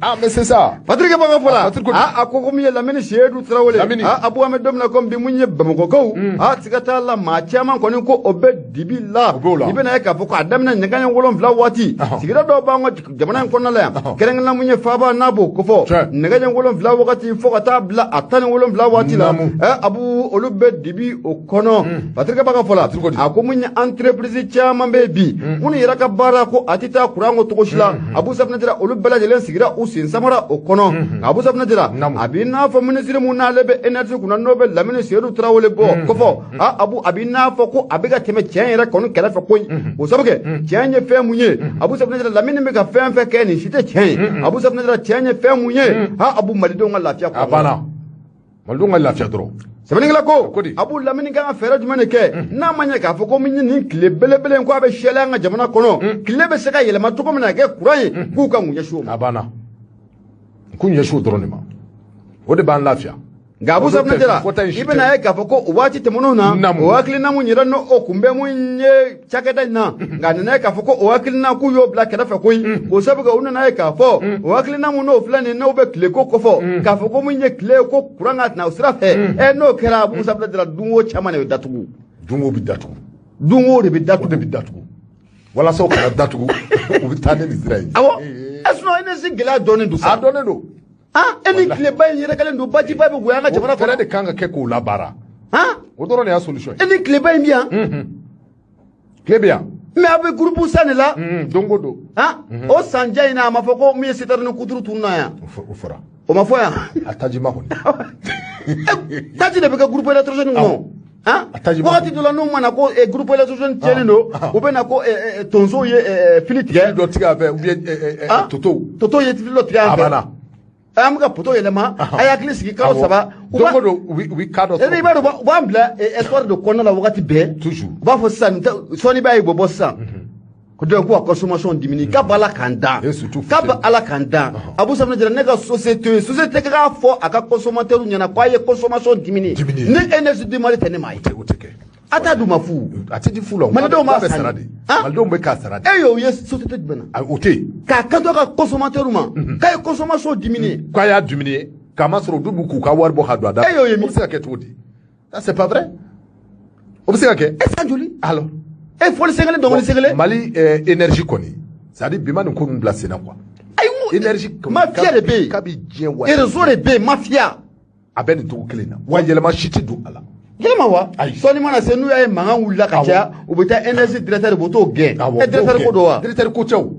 Speaker 2: Ah, mais c'est ça.
Speaker 1: Patrick b'a ka fɔ la, a ko min ye Lamini Seydou Traoré, a Abu, an bɛ don min na komi bi, mun ye Bamakɔkaw, a siga t'a la, maa caman kɔni ko o bɛ dibi la. I bɛna ye k'a fɔ k'a daminɛ nɛgɛ ɲɛ 7 waati, sigida dɔw b'an ka jamana in kɔnɔna la yan, kɛrɛnkɛrɛnnenya mun ye faaba n'a b'o kofɔ, nɛgɛ ɲɛ 7 wagati fo ka taa bila a 17 waati la, ɛ Abu, olu bɛ dibi o kɔnɔ. Patrick b'a ka fɔ la, a ko mun ye entreprise caman bɛ bi minnu yɛrɛ ka baara ko a tɛ taa kuran ko cogo si la, Abu Safunɛ Jara, olu bɛɛ lajɛlen sigira u sen samara o kɔnɔ. Abu Safunɛ Jara, a b'i n'a fɔ minisiri mun n'ale bɛ énergie kunna n'o bɛ Lamini Seydou Traoré bɔ kofɔ, a Abu, a b'i n'a fɔ ko a bɛ ka tɛmɛ tiɲɛ yɛrɛ kɔni kɛrɛfɛ koyi. O sabu kɛ tiɲɛ ye fɛn mun ye, Abu Safunɛ Jara, Lamini bɛ ka fɛn fɛn kɛ nin si tɛ tiɲɛ ye. Abu Safunɛ Jara, tiɲɛ ye fɛn mun ye, ha, Abu, malidenw ka lafiya
Speaker 2: kɔnɔ. A banna, malidenw ka lafiya dɔrɔn.
Speaker 1: Sɛbɛnnikɛla ko Abu, Lamini kan ka fɛɛrɛ jumɛn de kɛ n'a ma ɲɛ k'a fɔ ko min ye nin tile belebele in ko a bɛ sɛlɛ an ka jamana kɔnɔ, tile bɛ se ka yɛlɛma cogo min na ka kɛ kuran ye, k'u ka mun ɲɛsin o ma.
Speaker 2: A banna, k'u ɲɛsin o dɔrɔn de ma, o de b'an lafiya.
Speaker 1: Nka Abu Safunɛ Jara, i bɛna ye k'a fɔ ko o waati tɛmɛnenw na, o hakilina mun yɛrɛ n'o o kun bɛ mun ye cakɛda in na, nka a nana ye k'a fɔ ko o hakilina k'u y'o bila kɛrɛfɛ koyi. K'o sabu kɛ u nana ye k'a fɔ o hakilina mun n'o filɛ nin n'o bɛ tile ko kofɔ, k'a fɔ ko mun ye tile ko kuran ka na o sira fɛ, ɛ n'o kɛra, Abu Safunɛ Jara, dungo caman de bɛ datugu.
Speaker 2: Dungo bɛ datugu.
Speaker 1: Dungo de bɛ datugu.
Speaker 2: O de bɛ datugu. Walasa o kana datugu, u bɛ taa ni nin sira ye.
Speaker 1: Awɔ, ɛ sinon énergie gɛlɛya dɔɔnin don sa.
Speaker 2: A dɔnnen don.
Speaker 1: Ah, e ni tileba in yɛrɛkɛlen don, bajiba bɛ goya an ka jamana kɔnɔ.
Speaker 2: Fɛɛrɛ de kan ka kɛ k'o labaara. O dɔrɔn de y'a solution
Speaker 1: ye. E ni tileba in bɛ yan.
Speaker 2: Tile bɛ yan.
Speaker 1: Mais a bɛ groupe san de la.
Speaker 2: Don o don.
Speaker 1: O sanja in na, a ma fɔ ko min ye citerne kuturu tununa yan.
Speaker 2: O fɔra.
Speaker 1: O ma fɔ yan.
Speaker 2: A tajima kɔni.
Speaker 1: Taji de bɛ kɛ groupe électrogène kɔnɔ. Wagati dɔ la n'u mana ko groupe électrogène tiɲɛnen don, u bɛ na ko tonsow ye fili tigɛ.
Speaker 2: Fili dɔ tigɛ a fɛ ou bien toto.
Speaker 1: Toto ye fili dɔ tigɛ a fɛ.
Speaker 2: A banna.
Speaker 1: An bɛ ka poto yɛlɛma, a y'a hakili sigi kalo 3.
Speaker 2: Don o don u bɛ cas dɔ sɔrɔ.
Speaker 1: I b'a dɔn u b'an bila espoir de kɔnɔna la wagati bɛɛ.
Speaker 2: Toujours.
Speaker 1: U b'a fɔ sisan sɔɔni b'a ye bɔ sisan. Ko donc k'u ka consommation diminue, k'a bɛ Ala k'an dan. K'a bɛ Ala k'an dan. Abu Safunɛ Jara, ne ka société k'a fɔ a ka consommateur ɲɛna k'a ye consommation diminuer. Ni énergie du Mali tɛ ne ma ye.
Speaker 2: O tɛ kɛ.
Speaker 1: A t'a d'u ma fu.
Speaker 2: A tɛ di fu la.
Speaker 1: Malidenw b'a sara
Speaker 2: de. Malidenw bɛ k'a sara de.
Speaker 1: E y'o ye société jumɛn
Speaker 2: na? O tɛ yen.
Speaker 1: K'a kanto a ka consommateur ma k'a ye consommation diminuer.
Speaker 2: K'a y'a diminuer k'a ma sɔrɔ u dun b'u k'u ka wari bɔ ka don a da.
Speaker 1: E y'o ye min?
Speaker 2: O bɛ se ka kɛ cogo di? Ça c'est pas vrai. O bɛ se ka kɛ.
Speaker 1: E san joli?
Speaker 2: Alors.
Speaker 1: E fɔli sen kelen dɔnkili sen kelen.
Speaker 2: Mali énergie kɔni, c'est à dire bi ma nin ko ninnu bila sen na quoi.
Speaker 1: Ayi,
Speaker 2: énergie
Speaker 1: mafia de bɛ yen.
Speaker 2: Kabi diɲɛ waati.
Speaker 1: Réseau de bɛ yen, mafia.
Speaker 2: A bɛ nin cogo kelen na. Wa yɛlɛma si tɛ don a la.
Speaker 1: Yɛlɛma wa? Sɔɔni mana se n'u y'a ye mankan wulila ka caya, u bɛ taa énergie directeur b'o t'o gɛn. E directeur ko don wa?
Speaker 2: Directeur ko tɛ o.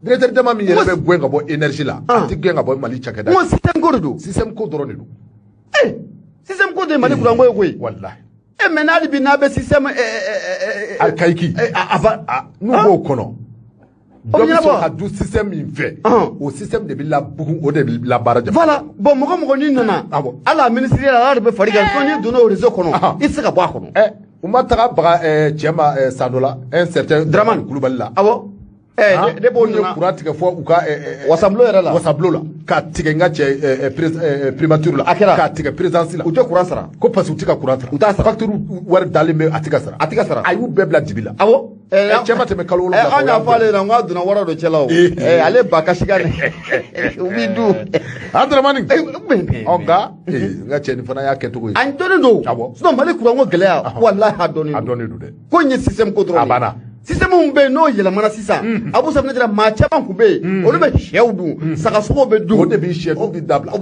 Speaker 2: Directeur dama min yɛrɛ bɛ gɛn ka bɔ énergie la, a tɛ gɛn ka bɔ Mali cakɛda.
Speaker 1: N ko système ko de don.
Speaker 2: Système ko dɔrɔn de don.
Speaker 1: Eh, système ko de ye Mali kuranko ye koyi.
Speaker 2: Walahi.
Speaker 1: E mais n'hali bi n'a bɛ système
Speaker 2: archaïque. N'u b'o kɔnɔ. Dɔ bɛ sɔrɔ ka dun système min fɛ, o système de bɛ labugun, o de bɛ labaara jamana.
Speaker 1: Voilà, bon mɔgɔ mɔgɔ n'i nana, hali a ministériel ala de bɛ fari kan, sinon n'i donna o réseau kɔnɔ, i tɛ se ka bɔ a kɔnɔ.
Speaker 2: U ma taga baga cɛ ma san dɔ la, un certain
Speaker 1: Dramane
Speaker 2: Kulubali la.
Speaker 1: Awɔ. Ne b'o
Speaker 2: nana courant tigɛ fɔ u ka
Speaker 1: wasabulon yɛrɛ la.
Speaker 2: Wasabulon la ka tigɛ n ka cɛ primature la.
Speaker 1: A kɛra.
Speaker 2: Ka tigɛ présidence la.
Speaker 1: U tɛ courant sara.
Speaker 2: Ko parce que u tɛ ka courant sara.
Speaker 1: U t'a sara.
Speaker 2: Facture wari dalen bɛ a tɛ ka sara.
Speaker 1: A tɛ ka sara.
Speaker 2: A y'u bɛɛ bila dibi la.
Speaker 1: Awɔ.
Speaker 2: Cɛ ma tɛmɛ kalo 7 kan.
Speaker 1: An y'a fɔ ale ɲɛna n k'a donna wara dɔ cɛla o. Ale ba kasi ka u b'i dun.
Speaker 2: Adramani. Ɔ nka n ka cɛ nin fana y'a kɛcogo ye.
Speaker 1: A dɔnnen don.
Speaker 2: Awɔ.
Speaker 1: Sinon Mali courant ko gɛlɛya walahi a dɔnnen don.
Speaker 2: A dɔnnen don dɛ.
Speaker 1: Ko in ye système ko dɔrɔn de ye.
Speaker 2: A banna.
Speaker 1: Système min bɛ yen n'o yɛlɛmana sisan, Abu Safinɛ jira maa caman tun bɛ yen, olu bɛ sɛw dun, sagasogo bɛ dun.
Speaker 2: O de b'i sɛ dun b'i dabila.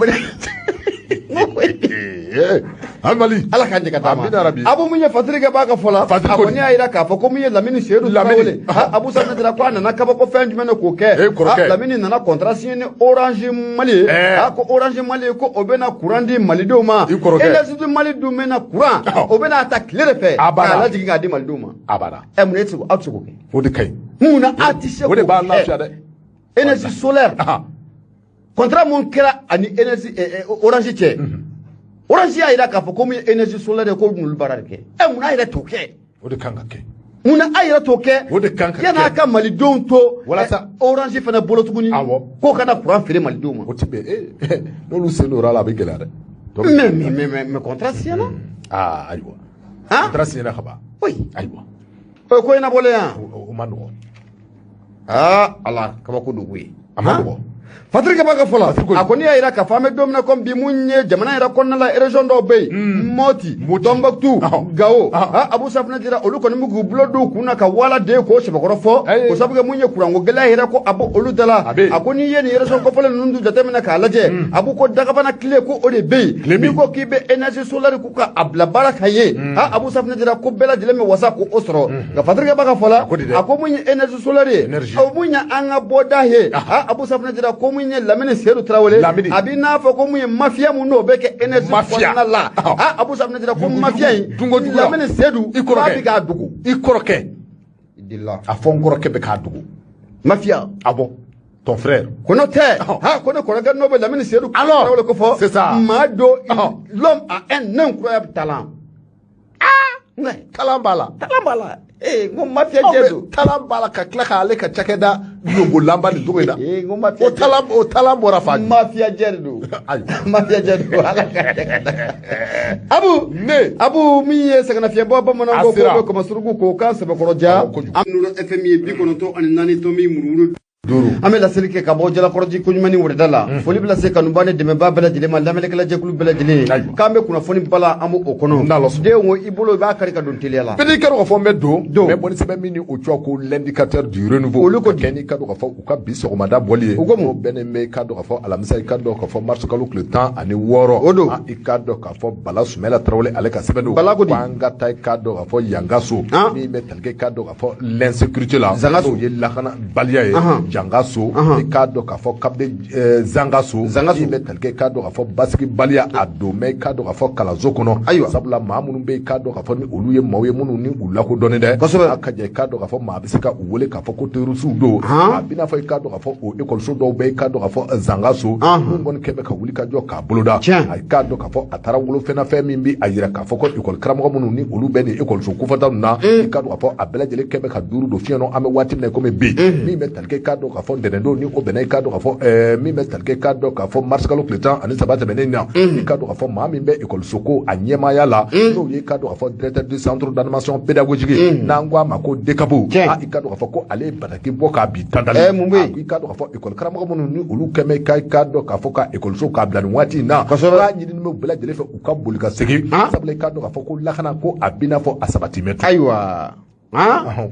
Speaker 2: Mali.
Speaker 1: Ala k'an jɛ ka taa ma. Abu mun ye Fatiri kɛ b'a ka fɔ la, a kɔni y'a jira k'a fɔ ko mun ye Lamini Seyidu Tarawele, Abu Safinɛ jira ko a nana kabako fɛn jumɛn de k'o kɛ, Lamini nana contrat signé ni Orange Mali ye, ko Orange Mali ye ko o bɛna courant di Malidenw ma, Énergie du Mali dun bɛna courant, o bɛna ta tile de fɛ k'a lajigin k'a di Malidenw ma.
Speaker 2: A banna.
Speaker 1: Mun e tɛ se aw tɛ se k'o kɛ.
Speaker 2: O de ka ɲi.
Speaker 1: Mun na aw tɛ se k'o kɛ.
Speaker 2: O de b'a lafiya dɛ.
Speaker 1: Énergie solaire. Contrat mun kɛra ani énergie Orange cɛ. Orange y'a jira k'a fɔ ko mun ye énergie solaire ye k'o n'olu baara de kɛ. Mun n'a yɛrɛ t'o kɛ.
Speaker 2: O de kan ka kɛ.
Speaker 1: Mun na a yɛrɛ t'o kɛ.
Speaker 2: O de kan ka kɛ.
Speaker 1: Yan'a ka Malidenw to.
Speaker 2: Walasa
Speaker 1: Orange fana bolo tuguni.
Speaker 2: Awɔ.
Speaker 1: K'o kana courant feere Malidenw ma.
Speaker 2: O ti bɛn n'olu sen donna a la a bɛ gɛlɛya dɛ.
Speaker 1: Mais contrat signé na.
Speaker 2: Aa ayiwa. Contrat signé na ka ban.
Speaker 1: Oui.
Speaker 2: Ayiwa.
Speaker 1: O ko ɲɛnabɔlen yan.
Speaker 2: O ma nɔgɔn.
Speaker 1: Aa Ala kabako don koyi.
Speaker 2: A ma nɔgɔn.
Speaker 1: Fatiri kɛ b'a ka fɔ la, a kɔni y'a jira k'a fɔ an bɛ don min na komi bi mun ye jamana yɛrɛ kɔnɔna la région dɔw bɛ yen, Mɔti, Tɔnbɔkutu, Gawo, Abu Safinɛ jira olu kɔni bɛ k'u bolo don u kun na ka wala den k'o sɛbɛkɔrɔ fɔ, o sabu kɛ mun ye kuranko gɛlɛya yɛrɛ ko a b'o olu da la, a ko n'i ye nin région kɔfɔlen ninnu dun jateminɛ k'a lajɛ, a b'u ko dagabana tile ko o de bɛ yen, n'i ko k'i bɛ énergie solaire ko ka a bila baara ka ye, Abu Safinɛ jira ko bɛɛ lajɛlen bɛ wasa k'o sɔrɔ, nka Fatiri kɛ b'a ka fɔ la, a ko mun ye énergie solaire ye, o mun ye an ka bɔda ye, Abu Safinɛ jira ko mun ye Lamini Seyidu Tarawele, a b'i n'a fɔ ko mun ye mafia mun n'o bɛ kɛ énergie kɔnɔna la, Abu Safinɛ jira ko mafia in Lamini Seyidu k'a bɛ k'a dogo.
Speaker 2: I kɔrɔkɛ. A fɔ n kɔrɔkɛ bɛ k'a dogo.
Speaker 1: Mafia.
Speaker 2: Awɔ. Ton frère.
Speaker 1: Ko n'o tɛ, ko ne kɔrɔkɛ n'o bɛ Lamini Seyidu Tarawele ko fɔ.
Speaker 2: C'est ça.
Speaker 1: Maa don, l'homme a un incroyable talent.
Speaker 2: Talent b'a la.
Speaker 1: Talent b'a la. N ko mafia jɛ don.
Speaker 2: Talent b'a la ka tila k'ale ka cakɛda yongolanba nin cogo in na.
Speaker 1: N ko mafia
Speaker 2: jɛ. O talent bɔra fa.
Speaker 1: Mafia jɛ de don. Mafia jɛ de don. Ala ka Abu.
Speaker 2: Ne.
Speaker 1: Abu min ye sɛgɛnnafiɲɛbɔ bamananw ko k'o bɛ kɔmasuruku k'o kan sɛbɛkɔrɔ ja. An nuru FM ye 94 tomi murumuru. An bɛ laseli kɛ ka bɔ Jalakɔrɔji koɲuman ni wɛrɛda la, foli bɛ lase kanuba ni dɛmɛbaa bɛɛ lajɛlen ma, lamɛnnikɛla jɛkulu bɛɛ lajɛlen, k'an bɛ kunnafoni bala an b'o kɔnɔ, den ko i bolo i b'a kari ka don teliya la.
Speaker 2: Bɛɛ n'i ka dɔn k'a fɔ n bɛ don, n bɛ bɔ ni sɛbɛn min ni o tɔgɔ ko l'indicateur du renouveau,
Speaker 1: olu ko
Speaker 2: kɛ n'i ka dɔn k'a fɔ u ka bi sɔgɔmada bɔli ye,
Speaker 1: u ko mun
Speaker 2: bɛnnen bɛ i ka dɔn k'a fɔ alamisa i ka dɔn k'a fɔ mars kalo tile 16,
Speaker 1: o don
Speaker 2: i ka dɔn k'a fɔ Bala Sumɛla Tarawele ale ka sɛbɛn don,
Speaker 1: Bala ko di,
Speaker 2: an ka taa i ka dɔn k'a fɔ Yangaso min bɛ tali kɛ i ka dɔn k'a fɔ l'insécurité la,
Speaker 1: Zangaso
Speaker 2: o ye lakanabaliya ye. Zangaso i k'a dɔn k'a fɔ kabini Zangaso min bɛ tali kɛ i k'a dɔn k'a fɔ basigibaliya a don mɛ i k'a dɔn k'a fɔ kalanso kɔnɔ,
Speaker 1: ayiwa
Speaker 2: sabula maa minnu bɛ i k'a dɔn k'a fɔ ni olu ye maaw ye minnu ni u lakodɔnnen dɛ,
Speaker 1: kosɛbɛ,
Speaker 2: a ka jɛ i k'a dɔn k'a fɔ maa bɛ se ka u wele k'a fɔ ko terrorisiw don, a b'i n'a fɔ i k'a dɔn k'a fɔ o ekɔliso dɔw bɛ i k'a dɔn k'a fɔ Zangaso minnu kɔni kɛ bɛ ka wuli ka jɔ k'a boloda, a k'a dɔn k'a fɔ a taara wolofɛnnafɛn min bɛ a yira k'a fɔ ko ekɔli karamɔgɔ minnu ni olu bɛ nin ekɔliso kofɔta ninnu na, i k'a dɔn k'a fɔ a bɛɛ lajɛlen kɛ bɛ ka 5 don fiɲɛ nɔ an bɛ waati min na komi bi, min bɛ tali kɛ i k'a dɔn k'a fɔ ntɛnɛndon ni o bɛnna i k'a dɔn k'a fɔ min bɛ tali kɛ i k'a dɔn k'a fɔ mars kalo tile 13 tɛmɛnen na, i k'a dɔn k'a fɔ maa min bɛ ekɔliso ko a ɲɛmaaya la n'o ye i k'a dɔn k'a fɔ directeur du centre d'animation pédagogique n'an ko a ma ko DECAPO, i k'a dɔn k'a fɔ ko ale ye bataki bɔ k'a bi tantali, i k'a dɔn k'a fɔ ekɔli karamɔgɔ minnu ni olu kɛmɛ i k'a dɔn k'a fɔ ka ekɔliso k'a bila nin waati in na, k'a ɲinini bɛ bɛɛ lajɛlen fɛ u ka boli ka segin, sabula i k'a dɔn k'a fɔ ko lakana ko a b'i n'a fɔ a sabati mɛ.
Speaker 1: Ayiwa.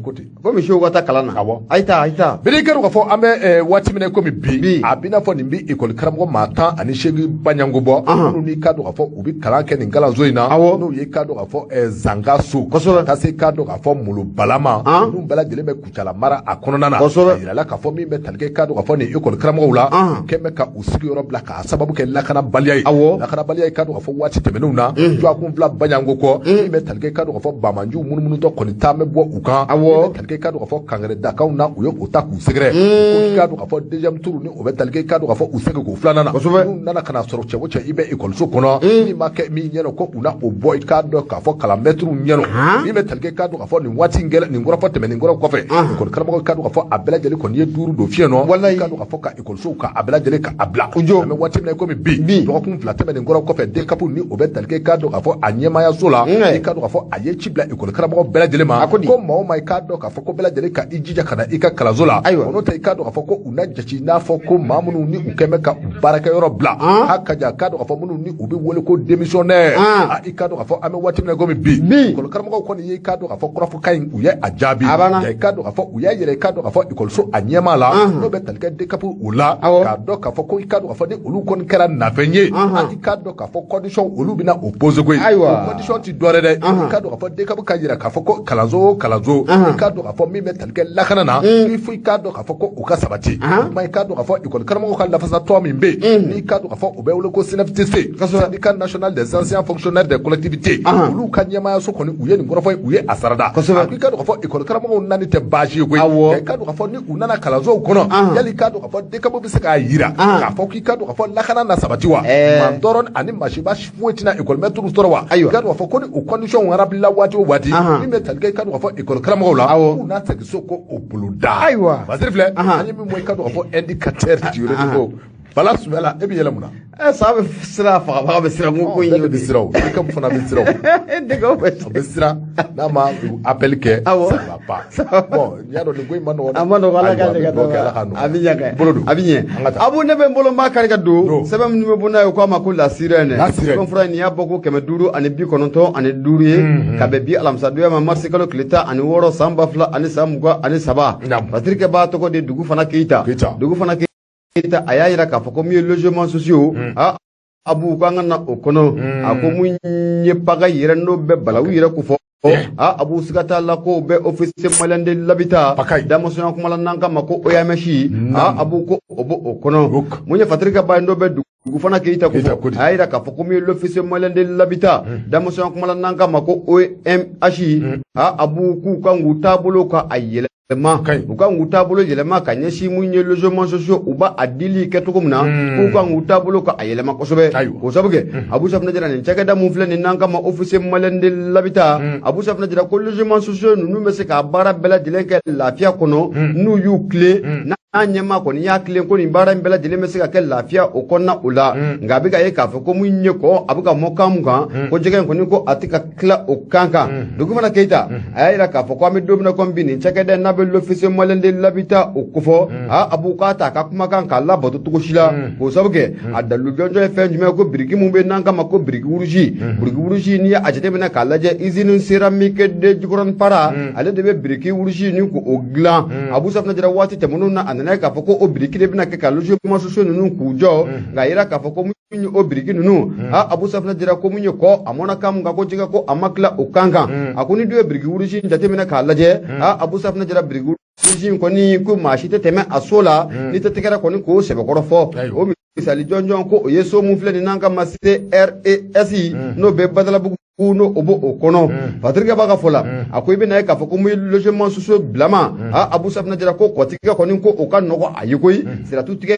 Speaker 2: Ko ten
Speaker 1: ko misiw ka taa kalan na.
Speaker 2: Awɔ.
Speaker 1: A ye taa, a ye taa.
Speaker 2: Bɛɛ n'i ka dɔn k'a fɔ an bɛ waati min na komi bi, a b'i n'a fɔ nin bɛ ekɔli karamɔgɔ maa 18 baɲango bɔ, minnu n'i k'a dɔn k'a fɔ u bɛ kalan kɛ nin kalanso in na, n'o ye k'a dɔn k'a fɔ Zangaso,
Speaker 1: kosɛbɛ,
Speaker 2: ka se k'a dɔn k'a fɔ Molobalama, ninnu bɛɛ lajɛlen bɛ Kucala mara a kɔnɔna na,
Speaker 1: kosɛbɛ,
Speaker 2: a yirala k'a fɔ min bɛ tali kɛ k'a dɔn k'a fɔ nin ekɔli karamɔgɔw la, kɛn bɛ ka u sigiyɔrɔ bila k'a sababu kɛ lakanabaliya ye,
Speaker 1: awɔ,
Speaker 2: lakanabaliya ye k'a dɔn k'a fɔ waati tɛmɛnenw na, dɔgɔkun 2 baɲango kɔ, min bɛ tali kɛ k'a dɔn k'a fɔ bamanjiw munumunutɔ kɔni taa bɛ bɔ u kan. Awɔ, tali kɛ i k'a dɔn k'a fɔ kangɛrɛdakaw na u ye o ta k'u sɛgɛrɛ, ko i k'a dɔn k'a fɔ deuxième tour ni o bɛ tali kɛ i k'a dɔn k'a fɔ u segin k'o filanan na. N'u nana ka na sɔrɔ cɛ o cɛ i bɛ ekɔliso kɔnɔ min ma kɛ min ɲɛna ko u na o bɔ i k'a dɔn k'a fɔ kalan mɛtiriw ɲɛna min bɛ tali kɛ i k'a dɔn k'a fɔ nin waati in gɛlɛn nin kɔrɔfɔ tɛmɛnen kɔrɔ kɔfɛ ekɔli karamɔgɔ i k'a dɔn k'a fɔ a bɛɛ lajɛlen kɔni ye 5 don fiɲɛ nɔ, i k'a dɔn k'a fɔ ka ekɔlisow ka a bɛɛ lajɛlen ka a bila. An bɛ waati min na i komi bi dɔgɔkun 2 tɛmɛnen kɔrɔ kɔfɛ DCAP ni o bɛ tali kɛ i k'a dɔn k'a fɔ a ɲɛmaayaso la, i k'a dɔn k'a fɔ a ye ci bila ekɔli karamɔgɔ bɛɛ lajɛlen ma ko maa o maa i k'a dɔn k'a fɔ ko bɛɛ lajɛlen ka i jija ka na i ka kalanso la. O n'o tɛ i k'a dɔn k'a fɔ ko u na jate i n'a fɔ ko maa minnu ni u kɛn bɛ ka u baarakɛyɔrɔ bila a ka jan k'a dɔn k'a fɔ minnu ni u bɛ wele ko démissionnaire. I k'a dɔn k'a fɔ an bɛ waati min na komi bi ekɔli karamɔgɔw kɔni ye i k'a dɔn k'a fɔ kɔrɔfɔkan in u ye a jaabi, i k'a dɔn k'a fɔ u y'a yɛrɛ i k'a dɔn k'a fɔ ekɔliso a ɲɛmaa la n'o bɛ tali kɛ DCAP o la, k'a dɔn k'a fɔ ko i k'a dɔn k'a fɔ ni olu kɔni kɛra nafɛn ye, i k'a dɔn k'a fɔ condition olu bɛna o poser koyi. O condition ti dɔwɛrɛ dɛ, i k'a dɔn k'a fɔ DCAP ka yira k'a fɔ ko kalanso o kalanso i k'a dɔn k'a fɔ min bɛ tali kɛ lakana na, k'i fo i k'a dɔn k'a fɔ ko o ka sabati. O kuma i k'a dɔn k'a fɔ ekɔli karamɔgɔw ka lafasatɔn min bɛ yen n'i k'a dɔn k'a fɔ o bɛ wele ko SYNEFTC, syndicat national des anciens fonctionnaires des collectivités, olu ka ɲɛmaayaso kɔni u ye nin kɔrɔfɔ u ye a sarada. A ko i k'a dɔn k'a fɔ ekɔli karamɔgɔw nani tɛ baasi ye koyi, i k'a dɔn k'a fɔ ni u nana kalansow kɔnɔ yali i k'a dɔn k'a fɔ DCAP bɛ se k'a yira k'a fɔ k'i k'a dɔn k'a fɔ lakana na sabati wa, maa tɔɔrɔ ani masiba foyi tɛna ekɔli mɛtiriw sɔrɔ wa. I k'a dɔn k'a fɔ ko ni o condition rempli waati o waati min bɛ tali kɛ i k'a dɔn k'a fɔ ekɔli karamɔgɔw la k'u n'a segin so ko o boloda. Ayiwa Basiri filɛ an ye min bɔ i k'a dɔn k'a fɔ indicateur du renouveau. Bala Sumala e bɛ yɛlɛ mun na?
Speaker 1: Sa bɛ siran, fagabaga bɛ siran ko in
Speaker 2: y'o de siran o, DCAP fana bɛ siran o,
Speaker 1: DCAP
Speaker 2: bɛ siran n'a ma appel kɛ ça va pas. Bon n y'a dɔn nin ko in ma nɔgɔn dɛ.
Speaker 1: A ma nɔgɔn, Ala k'a ɲɛ ka taa, a bɛ ɲɛ kɛ,
Speaker 2: bolo don
Speaker 1: a bɛ ɲɛ. Abu ne bɛ n bolo n b'a kari ka don sɛbɛn minnu bɛ bɔ n'a ye k'a ma ko la sirène, sɛbɛn fura in nin y'a bɔ ko 595 ye ka bɛn bi alamisadonya ma mars kalo tile 16 san 2023. Patrick b'a tɔgɔ de dugu fana Keyita, dugu fana Keyita a y'a yira k'a fɔ ko min ye logement sociaux Abu k'an ka na o kɔnɔ, a ko mun ye paga yɛrɛ n'o bɛ balawu yɛrɛ ko fɔ. Abu siga t'a la ko bɛ office malien de l'habitat damasɔnya kuma la n'an k'a ma ko OMH, Abu ko o b'o o kɔnɔ. Mun ye Patrick Ba ye n'o bɛ dugu fana Keyita ko fɔ, a y'a yira k'a fɔ ko min ye l'office malien de l'habitat damasɔnya kuma la n'an k'a ma ko OMH, Abu k'u kan k'u taabolo ka a yɛlɛ u kan k'u taabolo yɛlɛma ka ɲɛsin mun ye logement sociaux u b'a a dili kɛ cogo min na, k'u kan k'u taabolo ka a yɛlɛma kosɛbɛ. K'o sabu kɛ Abu Safinɛ Jara nin cakɛda mun filɛ nin n'an k'a ma office malien de l'habitat, Abu Safinɛ Jara ko logement sociaux ninnu bɛ se k'a baara bɛɛ lajɛlen kɛ lafiya kɔnɔ n'u y'u tilen n'a ɲɛmaa kɔni y'a tilen ko nin baara in bɛɛ lajɛlen bɛ se ka kɛ lafiya o kɔnɔna o la. Nka a bɛ ka ye k'a fɔ ko mun ye kɔ a bɛ ka mɔ kan mun kan ko jɛgɛ in kɔni ko a tɛ ka tila o kan kan. Dugu fana Keyita a y'a yira k'a fɔ ko an bɛ don min na komi bi nin cakɛda in n'a bɛ l'office malien de l'habitat o kofɔ, Abu k'a ta a ka kumakan k'a labato cogo si la. K'o sabu kɛ a dalilu jɔnjɔn ye fɛn jumɛn ye ko biriki mun bɛ n'an k'a ma ko biriki wurusi, biriki wurusi n'i ye a jateminɛ k'a lajɛ usine céramique de Jikɔrɔni Para ale de bɛ biriki wurusi ni k'o dilan. Abu Safinɛ Jara waati tɛmɛnenw na a nana ye k'a fɔ ko o biriki de bɛna kɛ ka logement sociaux ninnu k'u jɔ, nka a yira k'a fɔ ko mun ye o biriki ninnu, Abu Safinɛ Jara ko mun ye kɔ a mɔnna kan mun kan ko jɛgɛ ko a ma tila o kan kan. A ko ni dun ye biriki wurusi jateminɛ k'a lajɛ, Abu Safinɛ Jara biriki wurusi in kɔni ko maa si tɛ tɛmɛ a so la n'i tɛ tɛgɛrɛ kɔni k'o sɛbɛkɔrɔ fɔ. O misali jɔnjɔn ko o ye so mun filɛ nin n'an ka ma CRES n'o bɛ Badalabugu n'o o b'o o kɔnɔ. Patrick b'a ka fɔ la a ko i bɛna ye k'a fɔ ko mun ye logement sociaux bilama, Abu Safinɛ Jara ko kɔtigɛ kɔni ko o ka nɔgɔ a ye koyi, siratu tigɛ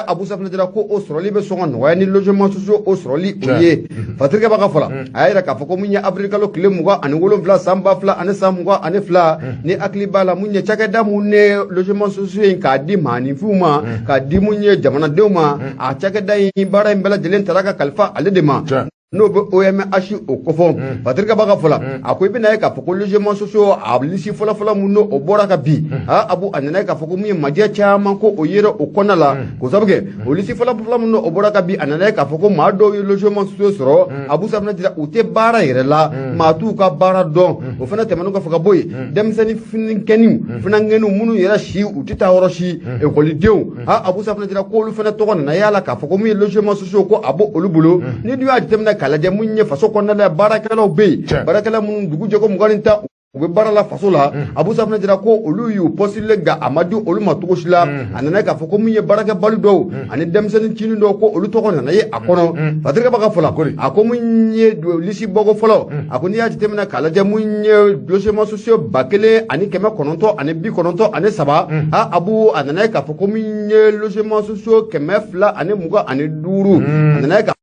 Speaker 1: Abu Safinɛ Jara ko o sɔrɔli bɛ sɔn ka nɔgɔya ni logement sociaux o sɔrɔli o ye. Patrick b'a ka fɔ la a y'a yira k'a fɔ ko mun ye avril kalo tile 27 san 2022 ni hakili b'a la mun ye cakɛda mun ne logement sociaux in k'a di maaninfinw ma k'a di mun ye jamanadenw ma, a cakɛda in baara in bɛɛ lajɛlen taara ka kalifa ale de ma n'o bɛ OMH o kofɔ. Patrick b'a ka fɔ la a ko i bɛna ye k'a fɔ ko logement sociaux a lisi fɔlɔfɔlɔ mun n'o bɔra ka bin, Abu a nana ye k'a fɔ ko mun ye majɛ caman ko o yera o kɔnɔna la. K'o sabu kɛ o lisi fɔlɔfɔlɔ mun n'o bɔra ka bin a nana ye k'a fɔ ko maa dɔw ye logement sociaux sɔrɔ, Abu Safinɛ Jara u tɛ baara yɛrɛ la, maa t'u ka baara dɔn. O fana tɛmɛnen kɔfɛ ka bɔ yen denmisɛnnin finikɛniw funankɛniw minnu yɛrɛ si u tɛ taa yɔrɔ si ekɔlidenw, Abu Safinɛ Jara k'olu fana tɔgɔ nana y'a la k'a fɔ ko mun ye logement sociaux ko a b'olu bolo. Ni dun y'a jateminɛ k'a lajɛ mun ye faso kɔnɔna la baarakɛlaw bɛ yen, baarakɛla minnu dugu jɛ ko 20 ni 10 U bɛ baara la faso la. Abu Safunɛ jira ko olu y'u postuler, nka a ma di olu ma cogo si la. A nana k'a fɔ ko min ye baarakɛbali dɔw ani denmisɛnnin cinin dɔw, ko olu tɔgɔ nana ye a kɔnɔ. Patrick Ba ka fɔ la, a ko mun ye liste bɔko fɔlɔ, a ko n'i y'a jateminɛ k'a lajɛ, mun ye logements sociaux 1993, a Abu, a nana ye k'a fɔ ko min ye logements sociaux 225, a nana ye k'a